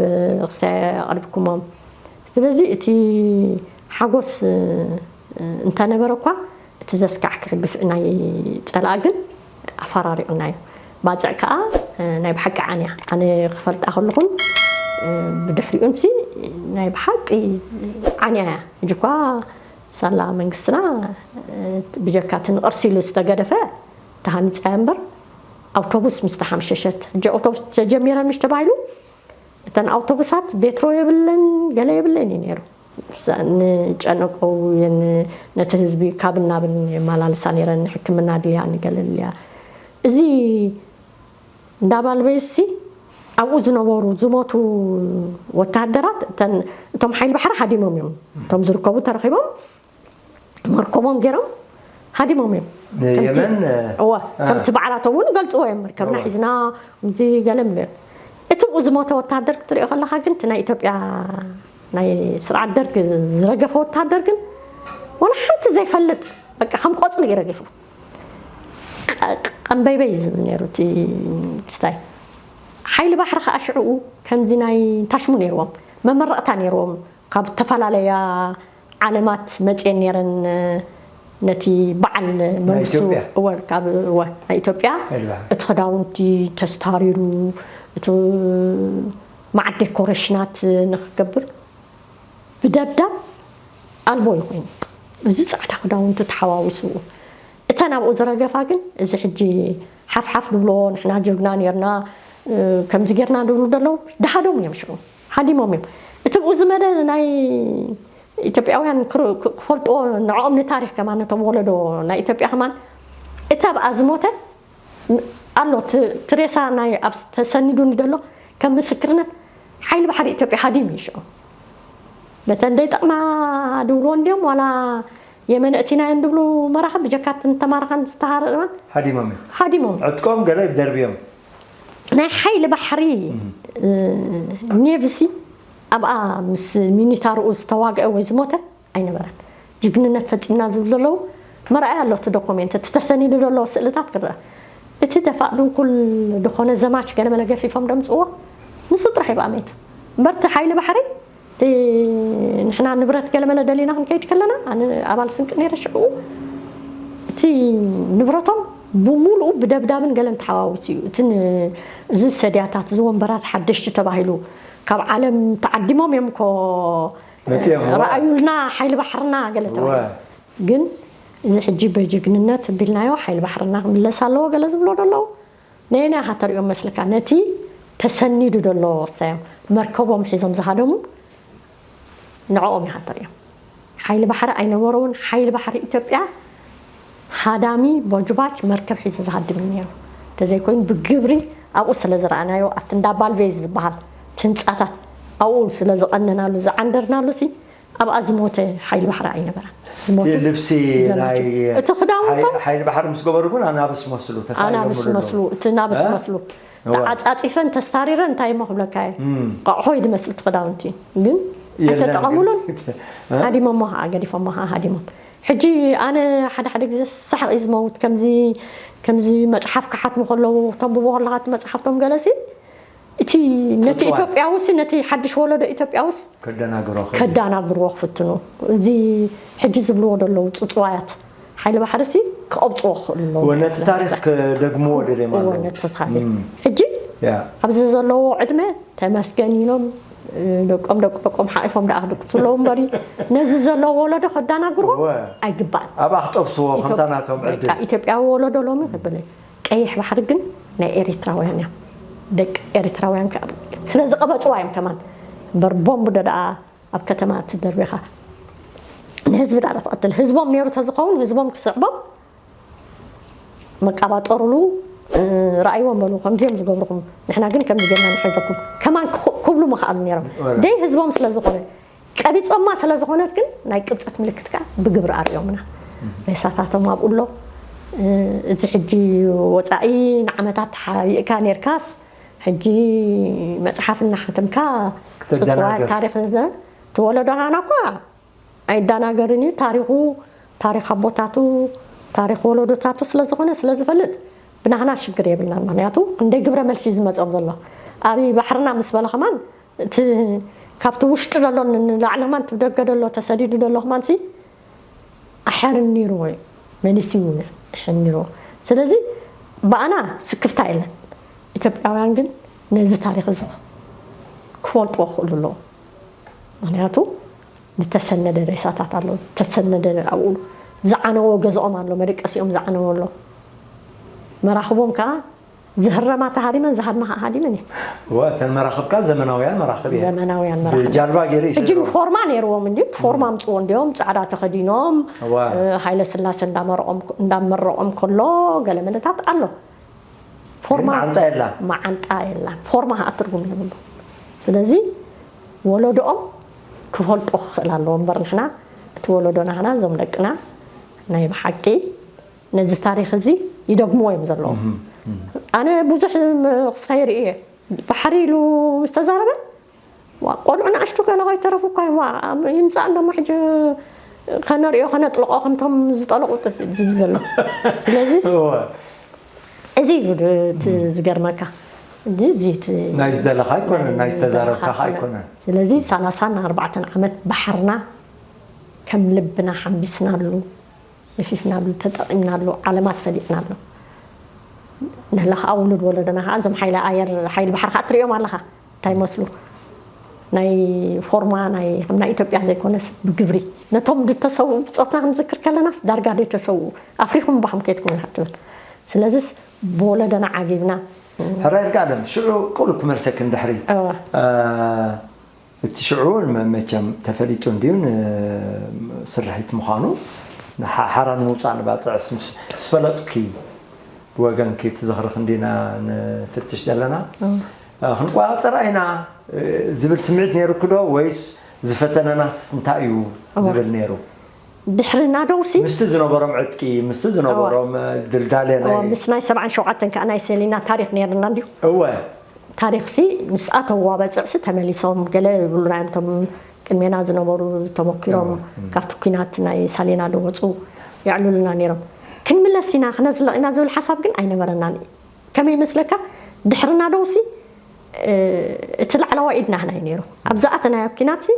ክስታይ ኣቕሪብኩሞም። ስለዚ እቲ ሓጎስ እንተነበረ እኳ እቲ ዘስካሕክሕ ግፍዒ ናይ ፀላእ ግን ኣፈራሪቑና እዩ። ባፅዕ ከዓ ናይ ብሓቂ ዓንያ ኣነ ክፈልጣ ከለኹን ብድሕሪኡን ሲ ናይ ብሓቂ ዓንያ እያ። ሕጂ እኳ ሳላ መንግስትና ብጀካ እቲ ንቕርሲ ኢሉ ዝተገደፈ ተሃኒፃ እያ እምበር ኣውቶቡስ ምስ ተሓምሸሸት ሕጂ ኣውቶቡስ ተጀሚረን ምሽ ተባሂሉ እተን ኣውቶቡሳት ቤትሮ የብለን ገለ የብለን እዩ ነይሩ። ንጨነቀው ነቲ ህዝቢ ካብን ናብን የመላልሳ ነይረን። ሕክምና ድልያ ንገለ ድልያ እዚ እንዳ ባልበይሲ ኣብኡ ዝነበሩ ዝሞቱ ወተሃደራት እቶም ሓይሊ ባሕሪ ሃዲሞም እዮም። እቶም ዝርከቡ ተረኺቦም መርከቦም ገይሮም ሃዲሞም እዮም። ከምቲ- ንየመን፣ እ፣ እወ፣ እ። ከምቲ በዓላቶም እውን ይገልፅዎ እዮም። መርከብና እወ። ሒዝና ከምዚ ገለ ምለ እቲ ብኡ ዝሞተ ወታደር ክትሪኦ ከለካ ግን እቲ ናይ ኢትዮጵያ ናይ ስርዓት ደርግ ዝረገፈ ወታደር ግን ወላ ሓንቲ ዘይፈልጥ በቃ ከም ቆፅሊ እዩ ረጊፉ። ቀ- ቀንበይበይ ዝብል ነይሩ እቲ ክስታይ። ሓይሊ ባሕሪ ከዓ ሽዕኡ ከምዚ ናይ ታሽሙ ነይርዎም መመረቕታ ነይርዎም ካብ ዝተፈላለያ ዓለማት መፅየን ነይረን። ነቲ በዓል መንግስቱ ኢትዮጵያ። እወ ካብ እወ ናይ ኢትዮጵያ ሓይሊ ባሕሪ። እቲ ክዳውንቲ ተስታሪሩ እቲ ማዓት ዴኮሬሽናት ንክገብር ብደብዳብ ኣልቦ ይኮይኑ። እዚ ፃዕዳ ክዳውንቲ ተሓዋዊስዎ እተን ኣብኡ ዝረገፋ ግን እዚ ሕጂ ሓፍሓፍ ንብሎ ንሕና ጀግና ነርና ከምዚ ጌርና ንብሉ ዘለዉ ድሃዶም እዮም ሽዑ ሃዲሞም እዮም። እቲ ብኡ ዝመደ ናይ ኢትዮጵያውያን ክር- ክፈልጥዎ ንዕኦም ንታሪክ ከማን ነቶም ወለዶ ናይ ኢትዮጵያ ከማን እቲ ኣብኣ ዝሞተ ኣሎ እቲ ሬሳ ናይ ኣብ ተሰኒዱኒ ዘሎ ከም ምስክርነት ሓይሊ ባሕሪ ኢትዮጵያ ሃዲሙ እዩ ሽዑ። በተን ደይጠቕማ ድብልዎ እንዲዮም ዋላ የመን እቲናዮ እንድብሉ መራኽብ ብጀካትን ተማረኻን ዝተሃረማ ሃዲሞም እዮም። ሃዲሞም ዕጥቆም ገለ ደርብዮም። ናይ ሓይሊ ባሕሪ ኔቪሲ ኣብኣ ምስ ሚኒታርኡ ዝተዋግአ ወይ ዝሞተ ኣይነበረን። ጅግንነት ፈፂምና ዝብሉ ዘለዉ መርኣያ ኣሎ። እቲ ዶኮሜንት እቲ ተሰኒዱ ዘሎ ስእልታት ክረአ እቲ ደፋእ ድንኩል ዝኾነ ዘማች ገለመለ ገፊፎም ደምፅዎ ንሱ ጥራሕ ይበኣመት እምበር እቲ ሓይሊ ባሕሪ እቲ ንሕና ንብረት ገለመለ ደሊና ክንከይድ ከለና ኣነ ኣባል ስንቂ ነይረ ሽዕኡ እቲ ንብረቶም ብሙሉኡ ብደብዳብን ገለን ተሓዋውስ እዩ። እቲ እዚ ሰድያታት እዚ ወንበራት ሓደሽቲ ተባሂሉ ካብ ዓለም ተዓዲሞም እዮም እኮ ረኣዩልና ሓይሊ ባሕርና ገለ ተባሂሉ ግን እዚ ሕጂ በጅግንነት ቢልናዮ ሓይሊ ባሕርና ክምለስ ኣለዎ ገለ ዝብሎ ደለዉ ነየናይ ኢኻ ተሪኦም መስልካ ነቲ ተሰኒዱ ደሎ ወሳዮም መርከቦም ሒዞም ዝሃደሙ ንዕኦም ኢኻ ተሪኦም ሓይሊ ባሕሪ ኣይነበረውን ሓይሊ ባሕሪ ኢትዮጵያ ሃዳሚ ቦጅባች መርከብ ሒዙ ዝሃድም ነይሩ ተዘይኮይኑ ብግብሪ ኣብኡ ስለ ዝረኣናዮ ኣብቲ እንዳ ባልቬዝ ዝበሃል ትንፃታት ኣብኡ ስለ ዝቐነናሉ ዝዓንደርናሉ ሲ ኣብኣ ዝሞተ ሓይሊ ባሕሪ ኣይነበረን። ዝሞቱ እቲ ልብሲ ዘመቱ። ናይ እቲ ክዳውንቶም ሓይ- ሓይሊ ባሕሪ ምስ ገበሩ ግን ኣናብስ መስሉ ተሳኢሎም ኣናብስ ኣለዉ። መስሉ እቲ ናብስ እ? መስሉ እወ። ተዓፃፂፈን ተስታሪረን እንታይ እሞ ክብለካ እየ እም። ቃቑሖ እዩ ዝመስል እቲ ክዳውንቲ ግን የለን ኣይተጠቐሙሉን ግን እ? ሃዲሞሞ ከዓ ገዲፎሞ ከዓ ሃዲሞም ሕጂ ኣነ ሓደ ሓደ ግዜ ሳሕቕ እዩ ዝመውት ከምዚ ከምዚ መፅሓፍ ክሓትሙ ከለዉ ተንብቦ ከለካ እቲ መፅሓፍቶም ገለሲ እቲ ነቲ ጽጽዋይ። ኢትዮጵያውስ ነቲ ሓድሽ ወለዶ ኢትዮጵያውስ ከደናግሮ ከ- ከዳናግርዎ ክፍትኑ እዚ ሕጂ ዝብልዎ ዘለዉ ጽጽዋያት ሓይሊ ባሕርሲ ክቐብፅዎ ክኽእሉ ኣለዎም። እወ፣ ነቲ ታሪኽ ክደግምዎ ደልዮም እወ፣ ኣለዉ። ነቲ ታሪኽ። እም። ሕጂ ያ። ኣብዚ ዘለዎ ዕድመ ተመስገን ኢሎም እ፣ ደቆም ደቂ ደቆም ሓቂፎም ደኣ ክድቅሱ ኣለዉ እምበሪ ነዚ ዘለዎ ወለዶ ከዳናግርዎ እወ። ኣይግባእን። ኣብኣ ክጠብስዎ ከምታ ኢትዮጵ- ናቶም በቃ ዕድል። ኢትዮጵያዊ ወለዶ ሎሚ ክብል ቀይሕ ባሕሪ ግን ናይ ኤሪትራውያን እዮም ደቂ ኤሪትራውያን ከ- ስለ ዝቐበፅዋ እዮም ከማን እምበር ቦምብ ዶ ደኣ ኣብ ከተማ ትደርቢኻ ንህዝቢ ዳኣ ትቐትል ህዝቦም ነይሩ ተዝኸውን ህዝቦም ክስዕቦም መቃባጠሩሉ እ፣ ረኣይዎም በሉ ከምዚኦም ዝገብርኹም ንሕና ግን ከምዚ ጌርና ንሕዘኩም ከማን ክኹ- ክብሉ መኽኣሉ ነይሮም ወላ። ደይ ህዝቦም ስለ ዝኾነ ቀቢጾማ ስለ ዝኾነት ግን ናይ ቅብጸት ምልክት ከኣ ብግብሪ ኣርእዮምና። ሬሳታቶም ኣብኡ ኣሎ። እዚ ሕጂ ወጻኢ ንዓመታት ሓቢእካ ኔርካስ፣ ሕጂ መጽሓፍ እናሓተምካ ጽጽዋ ክትደናገር። ታሪኽ ዘ-፣ እቲ ወለዶና እኳ ኣይደናገርን እዩ። ታሪኹ፣ ታሪኽ ኣቦታቱ፣ ታሪኽ ወለዶታቱ ስለ ዝኾነ፣ ስለ ዝፈልጥ፣ ብናህና ሽግር የብልናን። ምኽንያቱ፣ እንደ ግብረ መልሲ እዩ ዝመጾም ዘሎ። ኣብ ባሕርና ምስ በለ ከማን፣ እቲ ካብቲ ውሽጢ ዘሎ ን-፣ ንላዕሊ ከማን፣ እቲ ደገ ዘሎ፣ ተሰዲዱ ዘሎ ከማን ሲ፣ ኣሕያንን ነይርዎ እዩ። መሊሱ እዩ ኣሕያንን ነይርዎ። ስለዚ፣ ብኣና ስክፍታ የለን። ኢትዮጵያውያን ግን ነዚ ታሪኽ እዚ ክፈልጥዎ ክኽእሉ ኣለዎም። ምኽንያቱ፣ ዝተሰነደ ሬሳታት ኣሎ፣ ዝተሰነደ ኣብኡ ዝዓነዎ ገዝኦም ኣሎ፣ መደቀሲኦም ዝዓነዎ ኣሎ። መራኽቦም ከኣ ዝህረማ ተሃሪመን፣ ዝሃድማ ከኣ ሃዲመን እየን። እወ፣ እተን መራኽብ ከኣ ዘመናውያን መራኽብ እየን። ዘመናውያን መራኽብ። ብጃልባ ገይሩ እዩ ሕጂ ዝስዕሮም። ፎርማ ነይርዎም እንድዩ፣ እቲ ፎርማ ኣምጽዎ እንድዮም፣ ጻዕዳ ተኸዲኖም፣ እወ። እ፣ ሃይለ ስላሴ እንዳመረቖም፣ እንዳመረቖም ከሎ ገለ መለታት ኣሎ። ፎርማ ግን መዓንጣ የላን። መዓንጣ የላን። ፎርማ ከኣ ትርጉም የብሉ። ስለዚ ወለዶኦም ክፈልጦ ክኽእል ኣለዎ እምበር ንሕና፣ እቲ ወለዶ ናህና፣ እዞም ደቅና ናይ ብሓቂ ነዚ ታሪኽ እዚ ይደግምዎ እዮም ዘለዉ። እህ፣ እህ። ኣነ ብዙሕ ም-፣ ክስታይ ርእየ። ባሕሪ ኢሉ ዝተዛረበ፣ ዋ፣ ቆልዑ ንኣሽቱ ገለ ከይተረፉ እኳ እዮም፣ ዋ፣ ይምጻእ እንዶ እሞ ሕጂ ከነርእዮ፣ ከነጥልቆ ከምቶም ዝጠለቑ ጥ-፣ ዝብል ዘሎ። ስለዚስ እወ። እዚ እዩ ድ-፣ እቲ ዝገርመካ። እንጂ እዚ እቲ ናይ ዝደለኻ ኣይኮነን፣ ናይ ናይ ዝተዛረብካ ዝደለኻ ኣይኮነን። ስለዚ ሰላሳን ኣርባዕተን ዓመት ባሕርና ከም ልብና ሓምቢስናሉ፣ ገፊፍናሉ፣ ተጠቒምናሉ፣ ዓለማት ፈሊጥናሉ። ንሕና ኸዓ ውሉድ ወለዶና ኸዓ እዞም ሓይሊ ኣየር፣ ሓይሊ ባሕሪ ኸዓ ትርእዮም ኣለኻ። እንታይ ይመስሉ? ናይ ፎርማ፣ ናይ፣ ከም ናይ ኢትዮጵያ ዘይኮነስ ብግብሪ። ነቶም ዝተሰውኡ ብጾትና ክንዝክር ከለናስ ዳርጋ ዘይተሰውኡ። ኣፍሪኹም ባኹም ከይድኩም ኢና ትብል። ስለዚስ ብወለዶና ዓጊብና። ሕራይ ይርጋለም፣ ሽዑ ቁሩብ ክመልሰኪ ንድሕሪት። እወ። እ፣ እቲ ሽዑ መ-፣ መቸም ተፈሊጡ እንድዩ ንስርሒት ምዃኑ፣ ንሓ-፣ ሓራ ንምውጻእ ንባጽዕስ ምስ፣ ምስ ፈለጥኩ ብወገንኪ እቲ ዝኽርኽ እንዲና ንፍትሽ ዘለና። እም። እ፣ ክንቆጻጸራ ኢና፣ እ፣ ዝብል ስምዒት ነይሩኪ ዶ ወይስ ዝፈተነናስ እንታይ እዩ እዋ። ዝብል ነይሩ? ድሕሪ ናደውሲ ምስቲ ዝነበሮም ዕጥቂ፣ ምስቲ ዝነበሮም፣ እዋ። እ፣ ድልዳለ ናይ እዋ፣ ምስ ናይ ሰብዓን ሸውዓተን ከኣ ናይ ሰሊና ታሪኽ ነይርና እንድዩ። እወ። ታሪኽሲ ምስ ኣተዋ በጽዕሲ ተመሊሶም ገለ ይብሉና እዮም። እቶም ቅድሜና ዝነበሩ ተመኪሮም እዋ። እም። ካብቲ ኲናት ናይ ሳሊና ዶ ወጹ የዕልሉና ነይሮም። ክንምለስ ኢና፣ ክነዝልቕ ኢና ዝብል ሓሳብ ግን ኣይነበረናን እዩ። ከመይ ይመስለካ? ድሕሪ ናደውሲ፣ እ፣ እቲ ላዕለዋይ ኢድ ናህና እዩ ነይሩ። ኣብ ዝኣተናዮ ኲናትሲ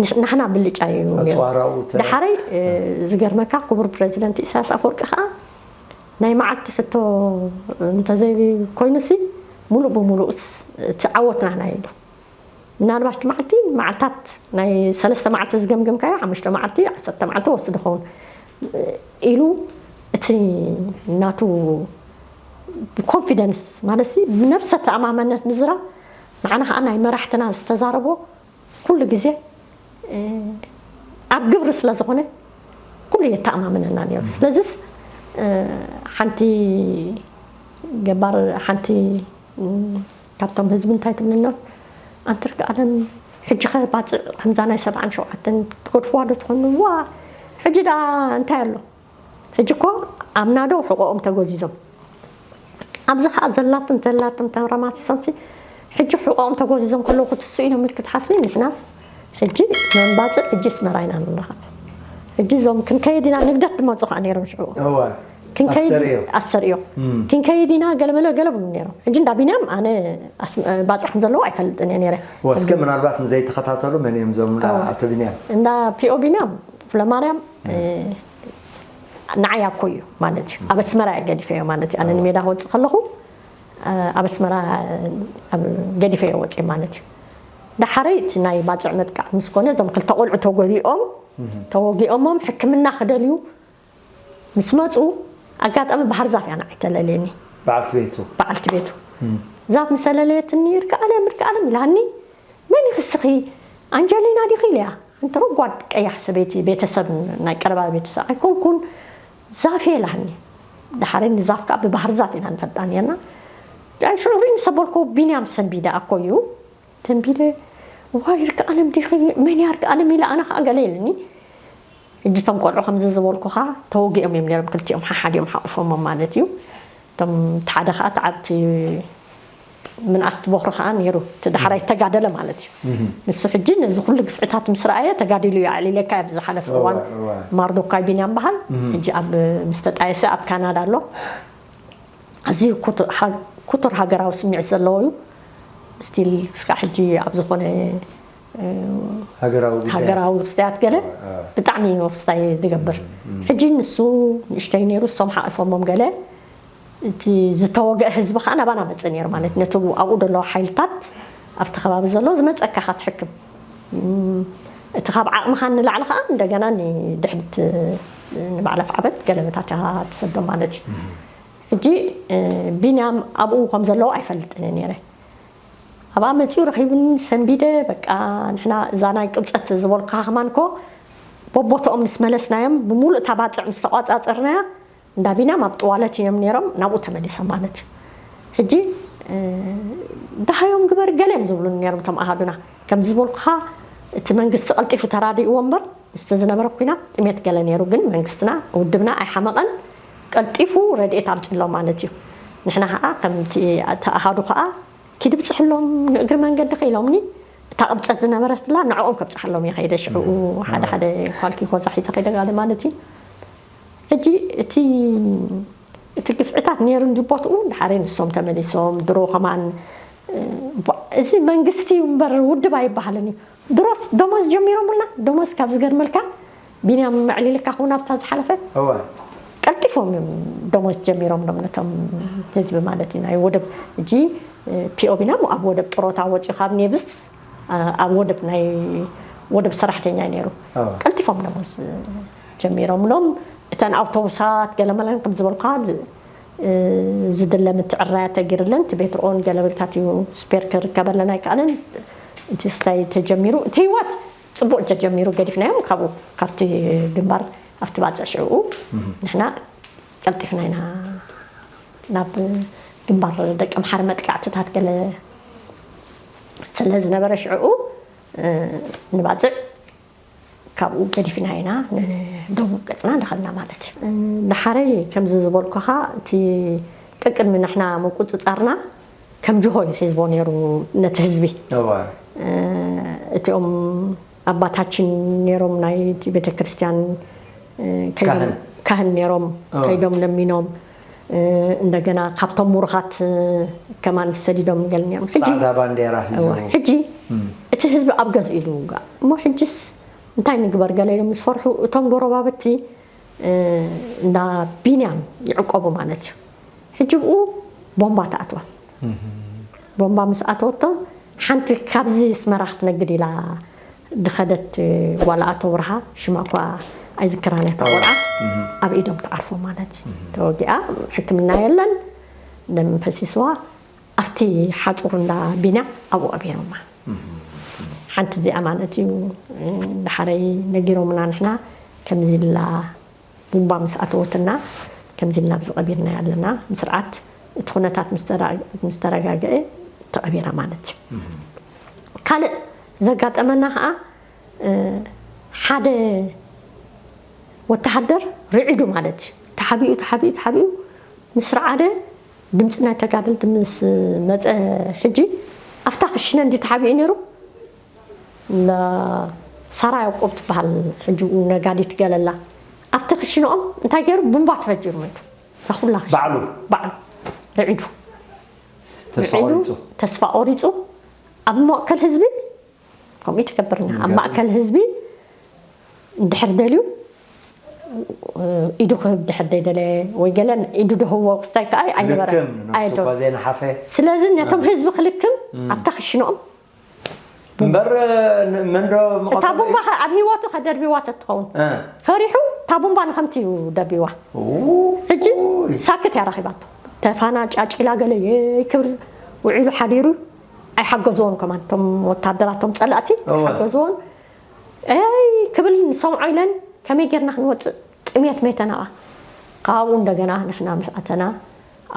ንሕ-፣ ናህና ብልጫ እዩ ነይሩ። ኣጽዋራኡ ተ-፣ ደሓረይ፣ እ፣ ዝገርመካ ክቡር ፕረዚደንት ኢሳያስ ኣፈወርቂ ከኣ ናይ መዓልቲ ሕቶ እንተዘይ ኮይኑሲ ሙሉእ ብሙሉእስ እቲ ዓወት ናህና እዩ ኢሉ። ምናልባሽ እቲ መዓልቲ፣ መዓልታት ናይ ሰለስተ መዓልቲ ዝገምገምካዮ፣ ሓሙሽተ መዓልቲ፣ ዓሰርተ መዓልቲ ወስድ ይኸውን ኢሉ እቲ ናቱ ብኮንፊደንስ ማለትሲ ብነብሰ ተኣማመነት ምዝራብ ንዓና ከዓ ናይ መራሕትና ዝተዛረቦ ኩሉ ግዜ፣ እ፣ ኣብ ግብሪ ስለ ዝኾነ ኩሉ የተኣማምነና ነይሩ። ስለዚስ፣ እ፣ ሓንቲ ገባር፣ ሓንቲ፣ እ፣ ካብቶም ህዝቢ እንታይ ትብልኖ? ኣንትርክ ኣለም፣ ሕጂ ኸ ባጽዕ ከምዛ ናይ ሰብዓን ሸውዓተን ትገድፍዋ ዶ ትኾኑ? ዋ፣ ሕጂ ደኣ እንታይ ኣሎ? ሕጂ እኮ ኣብ ናደው ሕቖኦም ተጎዚዞም። ኣብዚ ኸኣ ዘላትን ዘላትን ተረማሲሶምሲ፣ ሕጂ ሕቖኦም ተጎዚዞም ከለዉ ክትስኡ ኢሎም ኢልኪ ትሓስቢ? ንሕናስ ሕጂ መንባጽዕ፣ ሕጂ ኣስመራ ኢና ንራኸብ። ሕጂ እዞም ክንከይድ ኢና፣ ንግደት ዝመጹ ኸኣ ነይሮም ሽዑ። እወ። ክንከይድ ኣስተርእዮ። ኣስተርእዮ። እም። ክንከይድ ኢና፣ ገለመለ ገለ ብሉ ነይሮም። ሕጂ እንዳ ቢንያም ኣነ ኣስ-፣ ባጽዕ ከም ዘለዎ ኣይፈልጥን እየ ነይረ። ወስከ ምናልባት ንዘይተኸታተሉ መን እዮም እዞም እንዳ እወ። ኣቶ ቢንያም? እንዳ ፒኦ ቢንያም ፍለማርያም፣ እም። እ፣ ንዓይ ኣኮ እዩ ማለት እዩ። ኣብ ኣስመራ እየ ገዲፈዮ ማለት እዩ። ኣነ እወ። ንሜዳ ክወጽእ ከለኹ፣ እ፣ ኣብ ኣስመራ፣ ኣብ ገዲፈዮ ወጽየ ማለት እዩ። ደሓረይ እቲ ናይ ባጽዕ መጥቃዕቲ ምስ ኮነ፣ እዞም ክልተ ቆልዑ ተጎዲኦም፣ እህ። ተወጊኦሞም ሕክምና ክደልዩ ምስ መጹ፣ ኣጋጣሚ ባህር ዛፍ እያ ንዓይ ተለልየኒ። በዓልቲ ቤቱ? በዓልቲ ቤቱ። እም። ዛፍ ምስ ኣለለየትኒ፣ "ይርጋኣለም፣ ይርጋኣለም" ኢላኒ። "መን ኢኺ እስኺ? ኣንጀሊና ዲኺ?" ኢለያ። ሓንቲ ረጓድ ቀያሕ ሰበይቲ፣ ቤተሰብ፣ ናይ ቀረባ ቤተሰብ ኣይኮንኩን፣ ዛፍ እየ ኢላኒ። ደሓረይ ንዛፍ ከኣ ብባህር ዛፍ ኢና ንፈልጣ ነርና። ሽዑ ሪኢ ምስ ኣበልኩ፣ ቢንያም ሰንቢደ ኣኮ እዩ። ተንቢደ፣ ዋይ ይርግኣለም ዲኺ? መን እያ ይርግኣለም ኢለ ኣነ ከዓ ገለ ኢሉኒ። ሕጂ እቶም ቆልዑ ከምዚ ዝበልኩኻ ተወጊኦም እዮም ነይሮም፣ ክልቲኦም ሓሓድ እዮም ሓቑፎሞም ማለት እዩ። እቶም እቲ ሓደ ከዓ እቲ ዓብቲ ምንኣስ እቲ ቦኽሪ ከዓ ነይሩ፣ እቲ ዳሕራይ እተጋደለ ማለት እዩ። ንሱ ሕጂ ነዚ ኩሉ ግፍዕታት ምስ ረኣየ ተጋዲሉ እዩ ኣዕሊለካ ኣብ ዝሓለፈ እዋን። ማርዶካይ ቢንያም በሃል ሕጂ ኣብ ምስ ተጣየሰ ኣብ ካናዳ ኣሎ። ኣዝዩ ኩቱር ሃገራዊ ስምዒት ዘለዎ እዩ። ስቲል ክስካዕ ሕጂ ኣብ ዝኾነ ሃገራዊ ክስታያት ገለ ብጣዕሚ እዩ ክስታይ ዝገብር። ሕጂ ንሱ ንእሽተይ ነይሩ፣ እሶም ሓቒፎሞም ገለ እቲ ዝተወገአ ህዝቢ ከዓ ናባና መፅእ ነይሩ ማለት ነቲ ኣብኡ ዘለዋ ሓይልታት ኣብቲ ከባቢ ዘሎ ዝመፀካ ክትሕክም እቲ ካብ ዓቕምኻ ንላዕሊ ከዓ እንደገና ንድሕሪት ንባዕላ ዓበት ገለበታት እያ ትሰዶ ማለት እዩ። ሕጂ ቢንያም ኣብኡ ከም ዘለዉ ኣይፈልጥን እየ ነይረ። ኣብኣ መፂኡ ረኺብኒ ሰንቢደ በቃ ንሕና እዛ ናይ ቅብፀት ዝበልካ ከማን ኮ ቦቦትኦም ምስ መለስናዮም ብምሉእ እታ ባፅዕ ምስ ተቋፃፀርናያ እንዳ ቢንያም ኣብ ጥዋለት እዮም ነይሮም ናብኡ ተመሊሶም ማለት እዩ። ሕጂ ደሃዮም ግበር ገለ እዮም ዝብሉኒ ነይሮም እቶም ኣሃዱና። ከምዚ ዝበልኩኻ እቲ መንግስቲ ቀልጢፉ ተራዲእዎ እምበር ምስቲ ዝነበረ ኩናት ጥሜት ገለ ነይሩ ግን መንግስትና ውድብና ኣይሓመቐን ቀልጢፉ ረድኤት ኣምፅሎም ማለት እዩ። ንሕና ከዓ ከምቲ እቲ ኣሃዱ ከዓ ኪድ ብፅሕሎም ንእግሪ መንገዲ ከኢሎምኒ እታ ቅብፀት ዝነበረትላ ንዕኦም ከብፅሓሎም እየ ከይደ ሽዕኡ ሓደ ሓደ ኳልኪ ኮዛ ሒዘ ከይደ ጋለ ማለት እዩ። ሕጂ እቲ እቲ ግፍዕታት ነይሩ እንዲ ቦትኡ ድሓረ ንሶም ተመሊሶም ድሮ ከማን እዚ መንግስቲ እዩ እምበር ውድብ ኣይበሃልን እዩ። ድሮስ ደሞዝ ጀሚሮምልና ደሞዝ ካብ ዝገርመልካ ቢንያም መዕሊልካ ክውን ኣብታ ዝሓለፈ ቀልጢፎም እዮም ደሞዝ ጀሚሮምሎም ነቶም ህዝቢ ማለት እዩ ናይ ወደብ እጂ ፒኦ ቢንያም ኣብ ወደብ ጥሮታ ወፂኡ ካብ ኔብስ ኣብ ወደብ ናይ ወደብ ሰራሕተኛ እዩ ነይሩ። ቀልጢፎም ደሞዝ ጀሚሮምሎም እተን ኣውቶቡሳት ገለመለን ከም ዝበልካ ዝድለ ምትዕራያ ተጊርለን እቲ ቤትርኦን ገለበልታት እዩ ስፔር ክርከበለን ኣይከኣለን። እቲ ስታይ ተጀሚሩ እቲ ህይወት ፅቡቅ ተጀሚሩ ገዲፍናዮም ካብኡ ካብቲ ግንባር ኣብቲ ባፅዕ ሽዕኡ ንሕና ቀልጢፍና ኢና ናብ ግንባር ደቂ ኣምሓር መጥቃዕትታት ገለ ስለ ዝነበረ ሽዕኡ ንባፅዕ ካብኡ ገዲፍና ኢና ንደቡብ ገፅና ንኸልና ማለት እዩ። ደሓረይ ከምዚ ዝበልኩኻ እቲ ቀቅድሚ ንሕና ምቁፅፃርና ከም ጅሆ እዩ ሒዝቦ ነይሩ ነቲ ህዝቢ። እቲኦም ኣባታችን ነይሮም ናይ እቲ ቤተክርስትያን ካህን ነይሮም ከይዶም ለሚኖም እንደገና ካብቶም ምሩኻት ከማን ሰዲዶም ገል ነይሮም። ሕጂ ጻዕዳ ባንዴራ ሒዞም። ሕጂ እቲ ህዝቢ ኣብ ገዝኡ ኢሉ ውጋእ እሞ ሕጅስ እንታይ ንግበር ገለ ኢሎም ምስ ፈርሑ እቶም ጎረባብቲ እንዳ ቢንያም ይዕቆቡ ማለት እዩ። ሕጂ ብኡ ቦምባ ተኣትዋ። ቦምባ ምስ ኣተወቶም ሓንቲ ካብዚ ስመራ ክትነግድ ኢላ ድኸደት ጓል ኣቶ ብርሃ ሽማ እኳ ኣይዝክራን እያ እታ ቆልዓ ኣብ ኢዶም ትዓርፎ ማለት እዩ። ተወጊኣ ሕክምና የለን ደም ፈሲስዋ ኣብቲ ሓፁር እንዳ ቢንያም ኣብኡ ቀቢሮማ። ሓንቲ እዚኣ ማለት እዩ። ደሓረይ ነጊሮምና ንሕና ከምዚ ኢላ ቡምባ ምስ ኣተወትና ከምዚ ኢልና ኣብዚ ቀቢርናያ ኣለና ምስርዓት እቲ ኩነታት ምስ ተረጋግአ ተቐቢራ ማለት እዩ። ካልእ ዘጋጠመና ከዓ ሓደ ወተሃደር ርዒዱ ማለት እዩ። ተሓቢኡ ተሓቢኡ ተሓቢኡ ምስ ረዓደ ድምፂ ናይ ተጋደልቲ ምስ መፀ ሕጂ ኣብታ ክሽነ እንዲ ተሓቢኡ ነይሩ ሳራ ያቆብ ትበሃል ሕጂ ነጋዲት ገለላ ኣብቲ ክሽንኦም እንታይ ገይሩ ቡምባ ተፈጂሩ መይቱ። እዛ ኩላ ክሽነ ባዕሉ ባዕሉ ርዒዱ ተስፋ ርዒዱ ቆሪፁ። ተስፋ ቆሪፁ ኣብ ማእከል ህዝቢ ከምኡ ትገብርና ኣብ ማእከል ህዝቢ እንድሕር ደልዩ ኢዱ ክህብ ድሕር ደይደለ ወይ ገለ ኢዱ ደህዎ ክስታይ ከዓ ኣይነበረ ልክም ነብሱ ኣይቶ እኳ ዘይነሓፈ ስለዚ ነቶም ህዝቢ ክልክም ኣብታ ክሽንኦም እምበር ን- መን ዶ እታ መቐጸልቲ ቡምባ ከ ኣብ ህይወቱ ከደርቢዋ ተትኸውን እ። ፈሪሑ እታ ቡምባ ንኸምቲ እዩ ደርቢዋ ኡ፣ ሕጂ ኡይ። ሳክት እያ ረኺባቶ ተፋና ጫጭላ ገለ የይ ክብል ውዒሉ ሓዲሩ ኣይሓገዝዎን ከማን እቶም ወታደራቶም ፀላእቲ እወ። ሓገዝዎን ኣይ ክብል ንሰምዖ ኢለን ከመይ ጌርና ክንወፅእ ጥሜት መይተናቓ ካብኡ እንደገና ንሕና ምስ ኣተና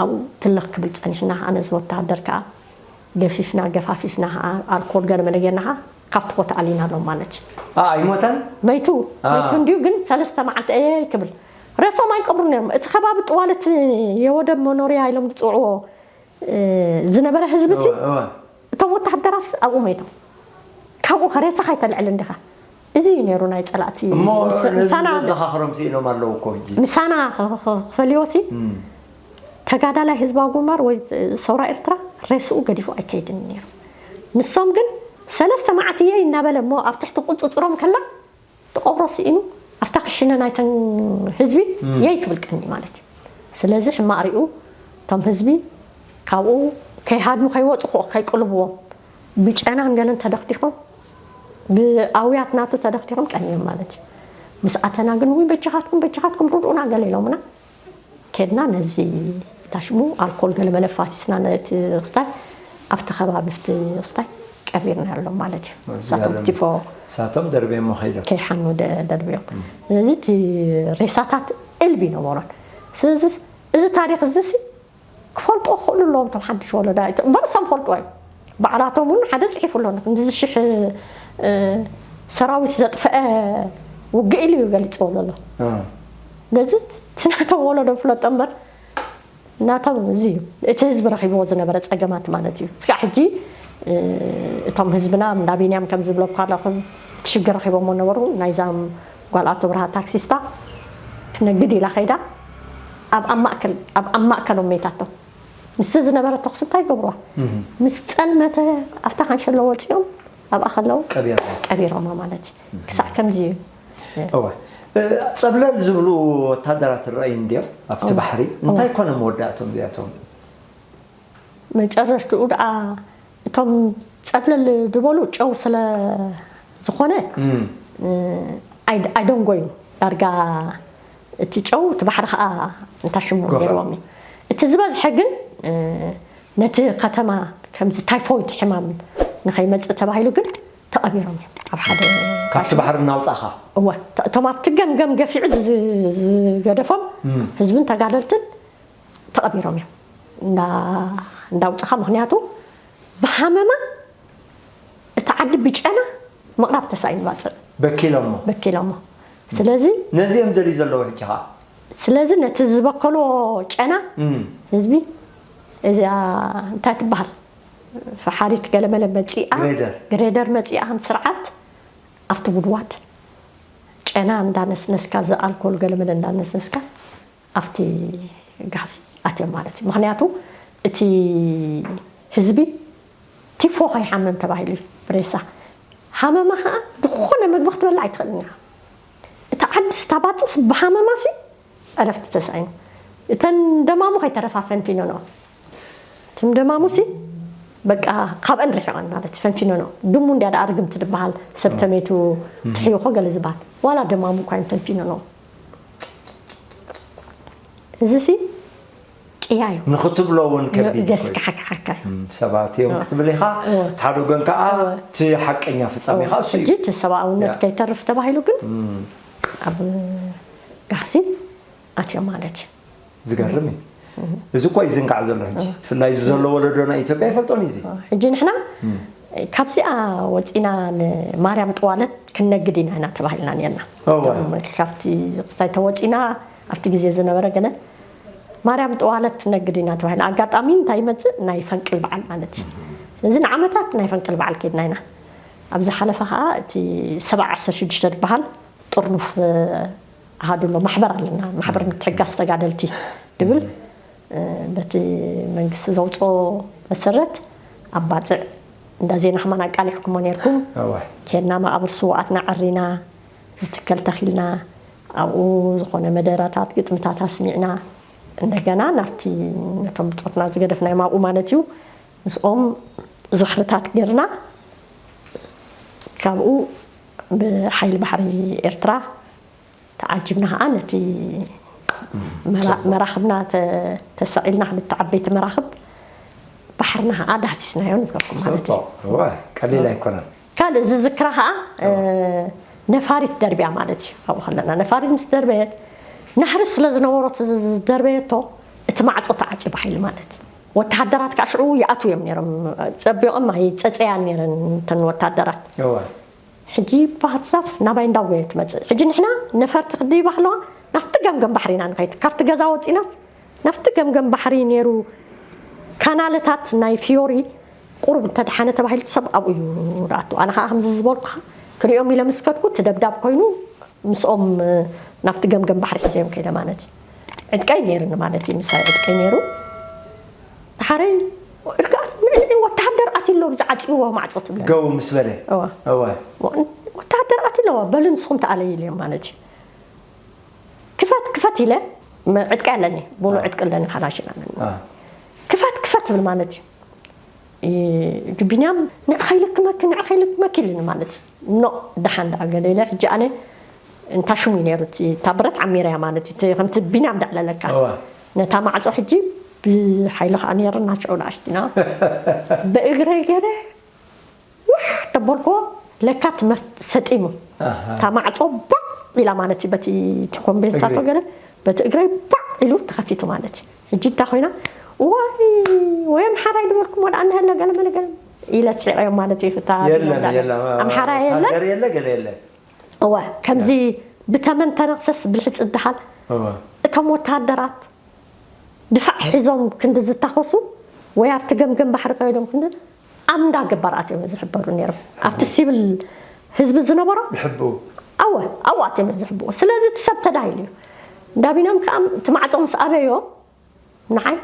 ኣብኡ ትልኽ ክብል ፀኒሕና ከዓ ነዚ ወተሃደር ከዓ ገፊፍና ገፋፊፍና ከዓ ኣልኮል ገለ መለ ጌርና ከዓ ካብቲ ቦታ ኣሊና ኣሎም ማለት እዩ። ኣይሞተን። መይቱ መይቱ እንዲዩ ግን ሰለስተ መዓልቲ እየ ክብል ሬሶም ኣይቀብሩ ነይሮም። እቲ ከባቢ ጥዋለት የወደብ መኖርያ ኢሎም ዝፅውዕዎ ዝነበረ ህዝቢ ሲ እቶም ወታደራት ኣብኡ መይቶም። ካብኡ ከሬሳ ካይተልዕል እንዲኻ። እዚ እዩ ነይሩ ናይ ፀላእቲ እሞ ዘኻኽሮም ስኢኖም ኣለዉ እኮ ሕጂ። ምሳና ክፈልዮ ሲ ተጋዳላይ ህዝባዊ ግንባር ወይ ሰውራ ኤርትራ ሬስኡ ገዲፉ ኣይከይድን ነይሩ። ንሶም ግን ሰለስተ መዓልቲ የይ እናበለ እሞ ኣብ ትሕቲ ቁፅፅሮም ከላ ተቐብሮ ስኢኑ ኣብታ ክሽነ ናይተን ህዝቢ የይ ክብል ቀኒ ማለት እዩ። ስለዚ ሕማቕ ሪኡ እቶም ህዝቢ ካብኡ ከይሃድሙ ከይወፁ ክኦ ከይቅልብዎም ብጨናን ገለን ተደኽዲኾም ብኣውያት ናቱ ተደኽዲኾም ቀንዮም ማለት እዩ። ምስ ኣተና ግን ውይ በጃኻትኩም በጃኻትኩም ርድኡና ገለ ኢሎምና። ከድና ነዚ ዳሽሙ ኣልኮል ገለ መለ ፋሲስና ነቲ ክስታይ ኣብቲ ከባቢ ፍቲ ክስታይ ቀቢርና ኣሎ ማለት እዩ። ሳቶም ቲፎ ሳቶም ደርቤሞ ከይዶም ከይሓኑ ደርብዮም። ስለዚ እቲ ሬሳታት እልቢ ነበሮን። ስለዚ እዚ ታሪክ እዚ ክፈልጥዎ ክኽእሉ ኣለዎም እቶም ሓድሽ ወለዳ። በርሶም ፈልጥዎ እዮም። ባዕላቶም እውን ሓደ ፅሒፉ ኣሎ። ክንድዚ ሽሕ ሰራዊት ዘጥፈአ ውግእ ኢሉ እዩ ገሊፅዎ ዘሎ። ነዚ ትናቶም ወለዶ ፍለጦ እምበር እናቶም እዚ እዩ እቲ ህዝቢ ረኺብዎ ዝነበረ ፀገማት ማለት እዩ። እስካዕ ሕጂ እቶም ህዝብና እንዳ ቢንያም ከም ዝብለኩ ኣለኹም እቲ ሽግር ረኺቦሞ ነበሩ። ናይዛም ጓል ኣቶ ብርሃ ታክሲስታ ክነግድ ኢላ ከይዳ ኣብ ኣብ ማእከል ኣብ ኣብ ማእከሎም መይታቶም። ምስ ዝነበረ ተኹሲ እንታይ ይገብርዋ? ምስ ጸልመተ ኣብታ ካንሸሎ ወጺኦም ኣብኣ ከለዉ ቀቢሮማ ማለት እዩ። ክሳዕ ከምዚ እዩ። እወ ጸብለል ዝብሉ ወታደራት ርኣዩ እንድዮም ኣብቲ ባሕሪ እንታይ ኮነ መወዳእቶም እዚኣቶም? መጨረሽትኡ ደኣ እቶም ጸብለል ዝበሉ ጨው ስለ ዝኾነ ኣይደንጎዩ ዳርጋ እቲ ጨው እቲ ባሕሪ ከዓ እንታይ ሽሙ ገይርዎም እዩ። እቲ ዝበዝሐ ግን ነቲ ከተማ ከምዚ ታይፎይድ ሕማም ንኸይመፅእ ተባሂሉ ግን ተቐቢሮም እዮም ኣብ ሓደ ካብቲ ባሕሪ እናውፃእኻ እወ እቶም ኣብቲ ገምገም ገፊዑ ዝገደፎም ህዝብን ተጋደልትን ተቐቢሮም እዮም እንዳውፅኻ ምክንያቱ ብሃመማ እቲ ዓዲ ብጨና ምቕራብ ተሳኢኑ ባፅዕ በኪሎሞ በኪሎሞ ስለዚ ነዚ እዮም ደልዩ ዘለዉ ሕጂ ከዓ ስለዚ ነቲ ዝበከልዎ ጨና ህዝቢ እዚኣ እንታይ ትበሃል ፈሓሪት ገለመለ መፂኣ ግሬደር መፂኣ ከም ስርዓት ኣብቲ ጉድዋድ ጨና እንዳነስነስካ ዝኣልኮል ገለመለ እንዳነስነስካ ኣብቲ ጋህሲ ኣትዮም ማለት እዩ። ምኽንያቱ እቲ ህዝቢ ቲፎ ከይሓምም ተባሂሉ እዩ ብሬሳ። ሃመማ ከዓ ዝኾነ ምግቢ ክትበልዕ ኣይትኽእልን ኢኻ። እታ ዓዲ ስታባፅስ ብሃመማ ሲ ዕረፍቲ ተሳኢኑ። እተን ደማሙ ከይተረፋ ፈንፊኖ ነው። ትም ደማሙ ሲ በቃ ካብአን ርሒቐን ማለት ፈንፊኖ ነው። ድሙ እንዲያ ደኣ ርግምቲ ዝበሃል ሰብ ተሜቱ ትሕይኾ ገለ ዝበሃል ዋላ ደማሙ እኳ ፈንፊኖ ነው። እዚ ሲ ቅያ እዩ። ንኽትብሎ እውን ከቢድ እዩ። የስካሕክሓካ እዩ። እም፣ ሰባት እዮም ክትብል ኢኻ። እወ። እቲ ሓደ ወገን ከዓ እወ። እቲ ሓቀኛ ፍጻሜ እወ። ከዓ እሱ እዩ። ሕጂ እቲ ሰብኣውነት ያ። ከይተርፍ ተባሂሉ ግን እም፣ ኣብ ጋህሲ ኣትዮም ማለት እዩ። ዝገርም እዩ። እዚ እኮ ይዝንጋዕ ዘሎ ሕጂ። ብፍላይ እዚ ዘሎ ወለዶ ናይ ኢትዮጵያ ይፈልጦን እዩ እዚ። ሕጂ ንሕና ካብዚኣ ወፂና ንማርያም ጥዋለት ክንነግድ ኢና ኢና ተባሂልና ነርና። እወ። እቶም ካብቲ ክስታይ ተወፂና ኣብቲ ግዜ ዝነበረ ገለ ማርያም ጥዋለት ትነግድ ኢና ተባሂልና። ኣጋጣሚ እንታይ ይመፅእ ናይ ፈንቅል በዓል ማለት እዩ። ስለዚ ንዓመታት ናይ ፈንቅል በዓል ከድና ኢና። ኣብ ዝሓለፈ ከዓ እቲ ሰብዓ ዓሰርተ ሽዱሽተ ዝበሃል ጥርኑፍ ኣሃዱ ኣሎ ማሕበር ኣለና ማሕበር ምትሕጋስ ተጋደልቲ ድብል በቲ መንግስቲ ዘውፅኦ መሰረት ኣብ ባፅዕ እንዳ ዜና ከማን ኣቃሊዕኩሞ ነርኩም። ኬድና መቓብር ስውኣትና ዕሪና ዝትከል ተኺልና ኣብኡ ዝኾነ መደራታት ግጥምታት ኣስሚዕና እንደገና ናብቲ ነቶም ብፆትና ዝገደፍናዮም ኣብኡ ማለት እዩ ምስኦም ዝኽርታት ገርና ካብኡ ብሓይሊ ባሕሪ ኤርትራ ተዓጂብና ከዓ ነቲ መራኽብና ተሰቒልና ክልተ ዓበይቲ መራኽብ ባሕርና ከዓ ዳህሲስናዮ ንብለኩም ማለት እዩ። ቀሊል ኣይኮነን። ካልእ ዝዝክራ ከዓ ነፋሪት ደርቢያ ማለት እዩ። ኣብኡ ከለና ነፋሪት ምስ ደርበየት ናህሪ ስለ ዝነበሮ ዝደርበየቶ እቲ ማዕፆ ተዓፂ ብሓይሊ ማለት እዩ። ወተሃደራት ከዓ ሽዑ ይኣትዉ እዮም ነይሮም። ፀቢቖም ኣይፀፀያን ነይረን እተን ወተሃደራት። እወ ሕጂ ባህር ዛፍ ናባይ እንዳጎየ ትመፅእ። ሕጂ ንሕና ነፈርቲ ክዲ ባህለዋ ናብቲ ገምገም ባሕሪ ኢና ንኸይድ። ካብቲ ገዛ ወፂናስ ናብቲ ገምገም ባሕሪ ነይሩ ካናለታት ናይ ፊዮሪ ቁሩብ እንተደሓነ ተባሂሉ ሰብ ኣብኡ እዩ ዝኣቱ። ኣነ ከዓ ከምዚ ዝበልኩኻ ክሪኦም ኢለ ምስ ከድኩ እቲ ደብዳብ ኮይኑ ምስኦም ናብቲ ገምገም ባሕሪ ሒዘዮም ከይደ ማለት እዩ። ዕጥቀይ ነይርኒ ማለት እዩ። ምሳይ ዕጥቀይ ነይሩ። ድሓረይ እርግኣን ንዕንዒ ወተሃደር ኣትዩ ኣሎ ብዚ ዓፅይዎ ማዕፆ ትብለ ገው ምስ በለ እዋ እወ ወተሃደር ኣትዩ ኣለዋ በሉ ንስኹም ተኣለዩ ኢለዮም ማለት እዩ። ክፈት ክፈት ኢለ መ- ዕጥቂ ኣለኒ ሙሉ ዕጥቂ ኣለኒ ሓላሽ ኢና አ ክፈት ክፈት ትብል ማለት እዩ። እ፣ ቢንያም ንዕ ከይልክመኪ ንዕ ከይልክመኪ ኢልኒ ማለት እዩ። ኖ ደሓን ደኣ ገለ ኢለ ሕጂ ኣነ እንታ ሽሙ እዩ ነይሩ እቲ እታ ብረት ዓሚረያ ማለት እዩ። እቲ ከምቲ ቢንያም ደዕለለካ እወ ነታ ማዕፆ ሕጂ ብሓይሊ ከዓ ነይርና ሽዑ ንኣሽቲና ብእግረይ ገለ ዋሕ ተበልኮ ለካ እቲ መፍ- ሰጢሙ ኣሃ እታ ማዕፆ ባዕ ኢላ ማለት እዩ። በቲ እቲ ኮምቤንሳቶ እግሪ። ገለ በቲ እግረይ ባዕ ኢሉ ተኸፊቱ ማለት እዩ። ሕጂ እታ ኮይና ወይ ወይ ኣምሓራይ ዝበልኩም ወደ ኣናሃለ ገለ መለ ገለ ኢለ ስሒቐዮም ማለት እዩ። ክታ የለን ቢላ- የለን ኣምሓራይ የለ ታደር የለ ገለ የለ እወ ከምዚ ብተመን ተነክሰስ ብልሕፂ ዝበሃል እወ እቶም ወተሃደራት ድፋዕ ሒዞም ክንዲ ዝታኾሱ ወይ ኣብቲ ገምገም ባሕሪ ከይዶም ክንዲ ኣምዳ ገባር ኣትዮም ዝሕበሩ ነይሮም። ኣብቲ ሲቪል ህዝቢ ዝነበሮ ይሕብኡ ኣወ ኣብኡ ኣትዮም ዝሕብኡ። ስለዚ እቲ ሰብ ተዳሂሉ እዩ። እንዳቢኖም ከዓ እቲ ማዕፆ ምስ ኣበዮ ንዓይ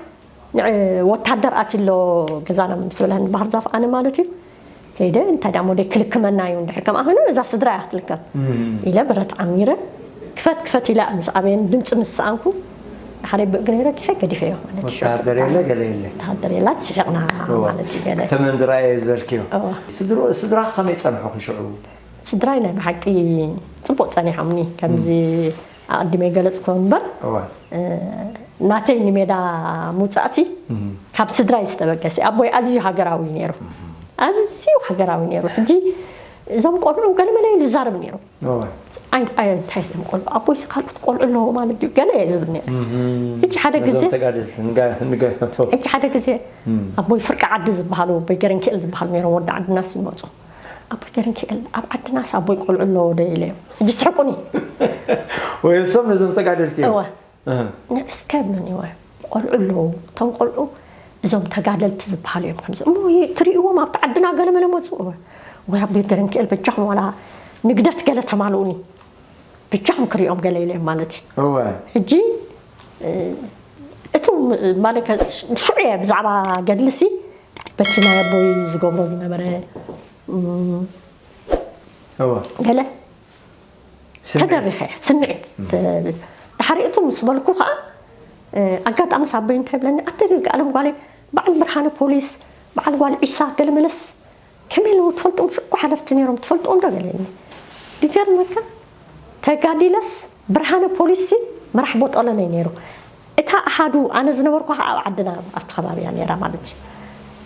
ንዕ- ወታደር ኣትሎ ገዛና ምስ በላኒ ባህር ዛፍ ኣነ ማለት እዩ ከይደ እንታይ ዳ ሞዴ ክልክመና እዩ እንድሕር ከምኣ ኮይኑ እዛ ስድራ እያ ክትልከም ኢለ ብረት ዓሚረ ክፈት ክፈት ኢለ ምስ ኣበየን ድምፂ ምስ ሰኣንኩ ሓደ ብእግረይ ረጊሐ ገዲፈዮ ማለት እዩ። ወታደር የለ ገለ የለ ወታደር የላት ስሒቕና ማለት እዩ ገለ ተመን ዝረኣየ ዝበልክዮ እዋ። ስድሮ- ስድራ ከመይ ፀንሑ ክሽዑ ስድራይ ናይ ብሓቂ ፅቡቅ ፀኒሖምኒ ከምዚ ኣቐዲመ ገለፅኮ እምበር እዋ እ፣ ናተይ ንሜዳ ምውፃእሲ ካብ ስድራይ ዝተበገሰ ኣቦይ ኣዝዩ ሃገራዊ እዩ ነይሩ ኣዝዩ ሃገራዊ ነይሩ ሕጂ እዞም ቆልዑ ገለመለ ኢሉ ይዛረብ ነይሩ እዋ ኣይ- ኣይ- እንታይ እዮም ቆልዑ ኣቦይስ ካልኦት ቆልዑ ኣለዎ ማለት ድዩ ገለ እየ ዝብል ነይረ ሕጂ ሓደ ግዜ ነዞም ተጋደልቲ ንጋ- ንጋ- ሕጂ ሓደ ግዜ ኣቦይ ፍርቂ ዓዲ ዝበሃሉ ኣቦይ ገረንክኤል ዝበሃሉ ነይሮም ወዲ ዓድናስ ይመፁ ኣቦይ ገረንክኤል ኣብ ዓድናስ ኣቦይ ቆልዑ ኣለዎ ዶ ኢለ እዮም ሕጂ ስሕቁኒ ወይ እሶም ነዞም ተጋደልቲ እዮም እወ እህ። ንዕስከ ይብሉኒ እወ ቆልዑ ኣለዉ እቶም ቆልዑ እዞም ተጋደልቲ ዝበሃሉ እዮም ከምዚ እሞ ይ- ትርእይዎም ኣብቲ ዓድና ገለመለ መፁ እወ ወይ ኣቦይ ገረንክኤል በጃኹም ዋላ ንግደት ገለ ተማልኡኒ በጃኹም ክሪኦም ገለ ኢለ እዮም ማለት እዩ እወ ሕጂ እ፣ እቶም ማለት ከ- ሽዑ እየ ብዛዕባ ገድልሲ በቲ ናይ ኣቦይ ዝገብሮ ዝነበረ እም፣ እወ ገለ ስምዒት። ተደሪኸ ስምዒት ተ- ድሓሪ እቱ ምስ በልኩ ከዓ እ፣ ኣጋጣሚ ሳበይ እንታይ ብለኒ ኣቲ ርግኣለም ጓለይ በዓል ብርሃነ ፖሊስ በዓል ጓል ዒሳ ገለ መለስ ከመይ ኣለዉ ትፈልጦም ሽኮ ሓለፍቲ ነይሮም ትፈልጦም ዶ ገለኒ ድገርመካ ተጋዲለስ ብርሃነ ፖሊስ ሲ መራሕ ቦጠለነይ ነይሩ እታ ኣሃዱ ኣነ ዝነበርኩ ከዓ ኣብ ዓድና ኣብቲ ከባቢ እያ ነይራ ማለት እዩ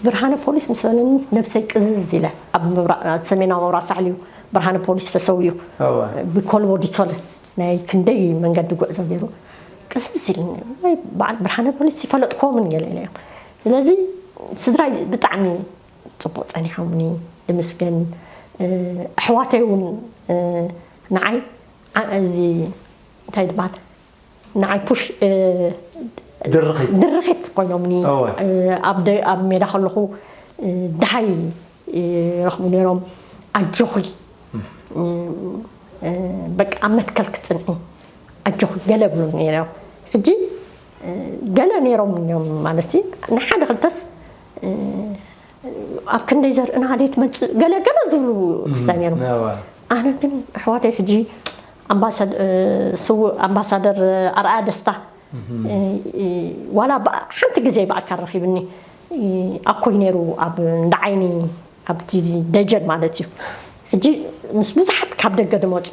ብርሃነ ፖሊስ ምስ በለኒ ነብሰይ ቅዝዝ ኢለ ኣብ ምብራቕ- ኣብ ሰሜናዊ ምብራቕ ሳሕል እዩ ብርሃነ ፖሊስ ተሰውዩ እወ። ብኮልቦ ዲሶለ ናይ ክንደይ መንገዲ ጉዕዞ ገይሩ ቅዝዝ ኢልኒ ወይ በዓል ብርሃነ ፖሊስ ይፈለጥኮምን ገለ ኢለ እዮም ስለዚ ስድራይ ብጣዕሚ ፅቡቅ ፀኒሖምኒ ንምስገን እ፣ ኣሕዋተይ እውን እ፣ ንዓይ ዓ- እዚ እንታይ ዝበሃል ንዓይ ፑሽ እ፣ ድርኺት ድርኺት ኮይኖምኒ እወ። እ፣ ኣብ ደ- ኣብ ሜዳ ከለኹ እ፣ ድሃይ እ፣ ይረኽቡ ነይሮም ኣጆኺ እ፣ እ፣ በቃ ኣብ መትከል ክትፅንዒ ኣጆኺ ገለ ብሉ ነይሮም ሕጂ እ፣ ገለ ነይሮም እዮም ማለት ንሓደ ክልተስ እ፣ ኣብ ክንደይ ዘርእና ደይ ትመፅእ ገለ ገለ ዝብሉ ክስታይ ነይሮም እወ። ኣነ ግን ኣሕዋተይ ሕጂ ኣምባሳድ- እ፣ ስውእ ኣምባሳደር ኣርኣያ ደስታ እ፣ እ፣ ዋላ ብኣ- ሓንቲ ግዜ ብኣካል ረኺብኒ እ፣ ኣኮይ ነይሩ ኣብ እንዳ ዓይኒ ኣብቲ ደጀን ማለት እዩ ሕጂ ምስ ብዙሓት ካብ ደገ ዝመፅኡ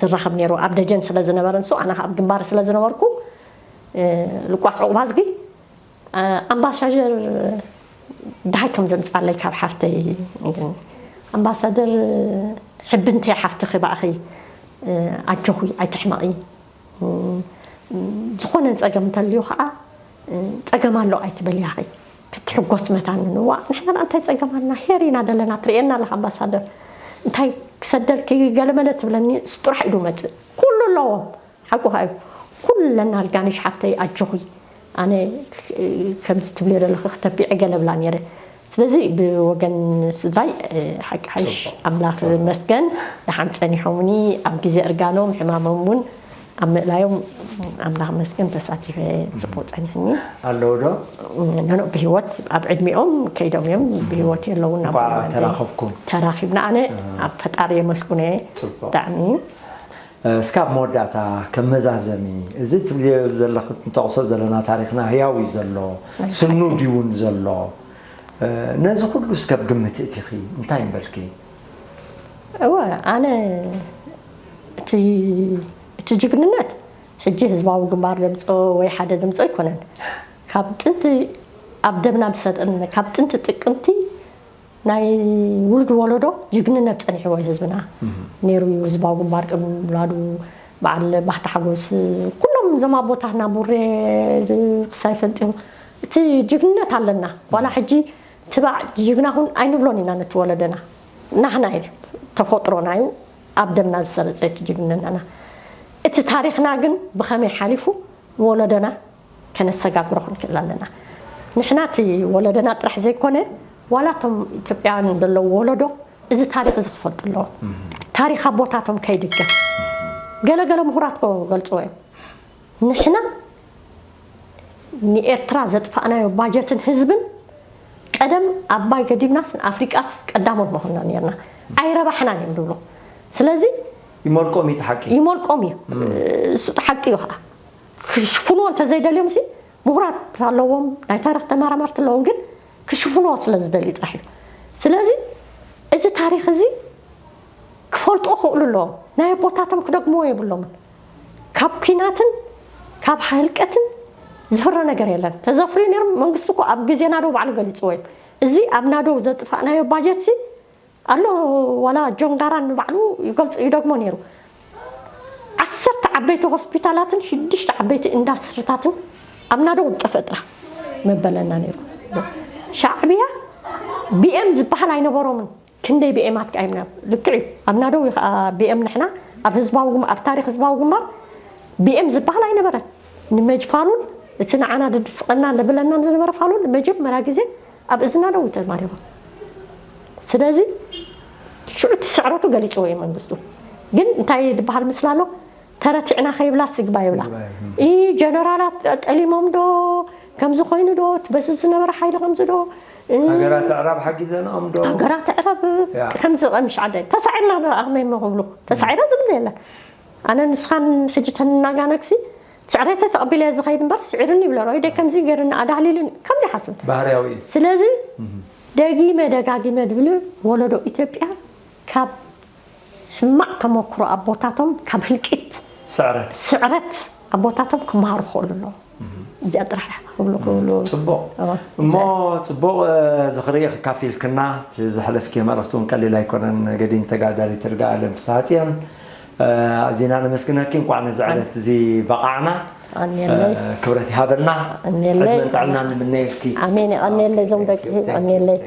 ዝራኸብ ነይሩ ኣብ ደጀን ስለ ዝነበረ ንሱ ኣነ ኣብ ግንባር ስለ ዝነበርኩ እ፣ ልቋስ ዕቑባዝጊ ኣምባሳደር ድሃይ ከም ዘምፃለይ ካብ ሓፍተይ ግን ኣምባሳደር ሕብንተ ሓፍትኺ ባእኺ ኣጆኺ ኣይትሕመቒ ዝኾነ ፀገም እንተልዩ ከዓ ፀገም ኣሎ ኣይትበልያኺ ሕጎስ መታኒ ንዋ ንሕና እንታይ ጸገማና ሄር ኢና ደለና ትርእየና ኣለኻ ኣምባሳደር እንታይ ክሰደልኪ ገለመለ ትብለኒ ስጡራሕ ኢዱ መጽእ ኩሉ ኣለዎም ሓቁ ሃዩ ኩለን ኣልጋንሽ ሓፍተይ ኣጆኺ ኣነ ከምዚ ትብልዮ ዘለኺ ክተቢዐ ገለ ብላ ነይረ ስለዚ ብወገን ስድራይ ሓቂ ሓይሽ ኣምላኽ መስገን ደሓን ጸኒሖምኒ ኣብ ግዜ እርጋኖም ሕማሞም እውን ኣብ ምእላዮም ኣምላኽ መስገን ተሳቲፈ ጽቡቅ ጸኒሕኒ ኣለዉ ዶ ኖኖ ብህይወት ኣብ ዕድሚኦም ከይዶም እዮም ብህይወት የለውን እንኳ ተራኸብኩም ተራኺብና ኣነ ኣብ ፈጣሪ የመስግኖ እየ ብጣዕሚ እስካብ መወዳእታ ከም መዛዘሚ እዚ ትብልዮ ዘለኺ ንጠቕሶ ዘለና ታሪኽና ህያው እዩ ዘሎ ስኑድ እውን ዘሎ ነዚ ኩሉ እስከብ ግምት እቲኺ እንታይ ምበልኪ እወ ኣነ እቲ እቲ ጅግንነት ሕጂ ህዝባዊ ግንባር ዘምፅኦ ወይ ሓደ ዘምፅኦ ኣይኮነን ካብ ጥንቲ ኣብ ደምና ዝሰጠን ካብ ጥንቲ ጥቅምቲ ናይ ውሉድ ወለዶ ጅግንነት ፀኒሕዎ ህዝብና ነይሩ እዩ ህዝባዊ ግንባር ቅድሚ ምውላዱ በዓል ባህታ ሓጎስ ኩሎም እዞም ኣቦታትና ቡሬ ክሳይ ፈልጢኑ እቲ ጅግንነት ኣለና ዋላ ሕጂ ትባዕ ጅግና ሁን ኣይንብሎን ኢና ነቲ ወለደና ናህና እዩ ተፈጥሮና እዩ ኣብ ደምና ዝሰረፀ እቲ ጅግንነትና እቲ ታሪክና ግን ብኸመይ ሓሊፉ ንወለደና ከነሰጋግሮ ክንክእል ኣለና ንሕና እቲ ወለደና ጥራሕ ዘይኮነ ዋላ እቶም ኢትዮጵያውያን ዘለዉ ወለዶ እዚ ታሪክ እዚ ክፈልጡ ኣለዎም ታሪክ ኣቦታቶም ከይድገም ገለገለ ምሁራት ክገልፅዎ እዮም ንሕና ንኤርትራ ዘጥፋእናዮ ባጀትን ህዝብን ቀደም ኣባይ ገዲብናስ ንኣፍሪቃስ ቀዳሞት መኾንና ነርና ኣይረባሕናን እዮም ዝብሉ ስለዚ ይመልቆም እዩ ሓቂ ይመልቆም እዩ እሱ ሓቂ እዩ ከዓ ክሽፍንዎ እንተዘይደልዮም ሲ ምሁራት ኣለዎም ናይ ታሪክ ተመራመርቲ ኣለዎም ግን ክሽፍንዎ ስለ ዝደልዩ ጥራሕ እዩ ስለዚ እዚ ታሪክ እዚ ክፈልጥዎ ክእሉ ኣለዎም ናይ ኣቦታቶም ክደግምዎ የብሎምን ካብ ኲናትን ካብ ህልቀትን ዝፍረ ነገር የለን ተዘፍርዩ ነይሮም መንግስቲ እኮ ኣብ ግዜ ናደው ባዕሉ ገሊፅዎ እዩ እዚ ኣብ ናደው ዘጥፋእናዮ ባጀት ሲ ኣሎ ዋላ ጆን ጋራን ንባዕሉ ይገልፁ ይደግሞ ነይሩ ዓሰርተ ዓበይቲ ሆስፒታላትን ሽዱሽተ ዓበይቲ ኢንዳስትሪታትን ኣብ ናደው ዝጠፍእ ጥራሕ መበለና ነይሩ ሻዕብያ ቢኤም ዝበሃል ኣይነበሮምን ክንደይ ብኤማት ከኣ ይምና ልክዕ እዩ ኣብ ናደው እዩ ከዓ ብኤም ንሕና ኣብ ህዝባዊ ግንባር ኣብ ታሪክ ህዝባዊ ግንባር ብኤም ዝበሃል ኣይነበረን ንመጅ ፋሉል እቲ ንዓና ድድስቀና ለብለና ዝነበረ ፋሉል መጀመርያ ግዜ ኣብ እዝና ደው ተማሪኹ ስለዚ ሽዑ እቲ ስዕረቱ ገሊፅዎ እዩ መንግስቱ ግን እንታይ ዝበሃል ምስላ ኣሎ ተረቲዕና ከይብላ ስግባ ይብላ ጀነራላት ጠሊሞም ዶ ከምዚ ኮይኑ ዶ ትበስስ ዝነበረ ሓይሊ ከምዚ ዶ ሃገራት ኣዕራብ ሓጊዘንኦም ዶ ሃገራት ኣዕራብ ከምዚ ቀምሽ ዓደ ተሳዒርና ዶ ኣቕመ ክብሉ ተሳዒረ ዝብል የለን ኣነ ንስኻን ሕጂ ተናጋነክሲ ስዕረተ ተቐቢለ ዝኸይድ እምበር ስዒርኒ ይብለ ሮይ ደ ከምዚ ገርኒ ኣዳህሊልን ከምዚ ሓትም ባህርያዊ እዩ ስለዚ ደጊመ ደጋጊመ ዝብል ወለዶ ኢትዮጵያ ካብ ሕማቕ ተመክሮ ኣቦታቶም ካብ ህልቂት ስዕረት ኣቦታቶም ክመሃሩ ክኽእሉ ኣለዎም እዚኣ ጥራሕ ክብሉ ክብሉ ፅቡቕ እሞ ፅቡቕ ዝኽሪ ክካፊልክና እቲ ዘሕለፍኪ መልእኽቲ እውን ቀሊል ኣይኮነን ገዲም ተጋዳሊት ርግኣለም ፍስሃፅዮን ኣዚና ነመስግነኪ እንኳዕ ነዚ ዕለት እዚ በቃዕና ክብረት ይሃበልና ዕድመን ጥዕና ንምነየልኪ ኣሜን የቐንየለይ እዞም ደቂ ቀንየለይ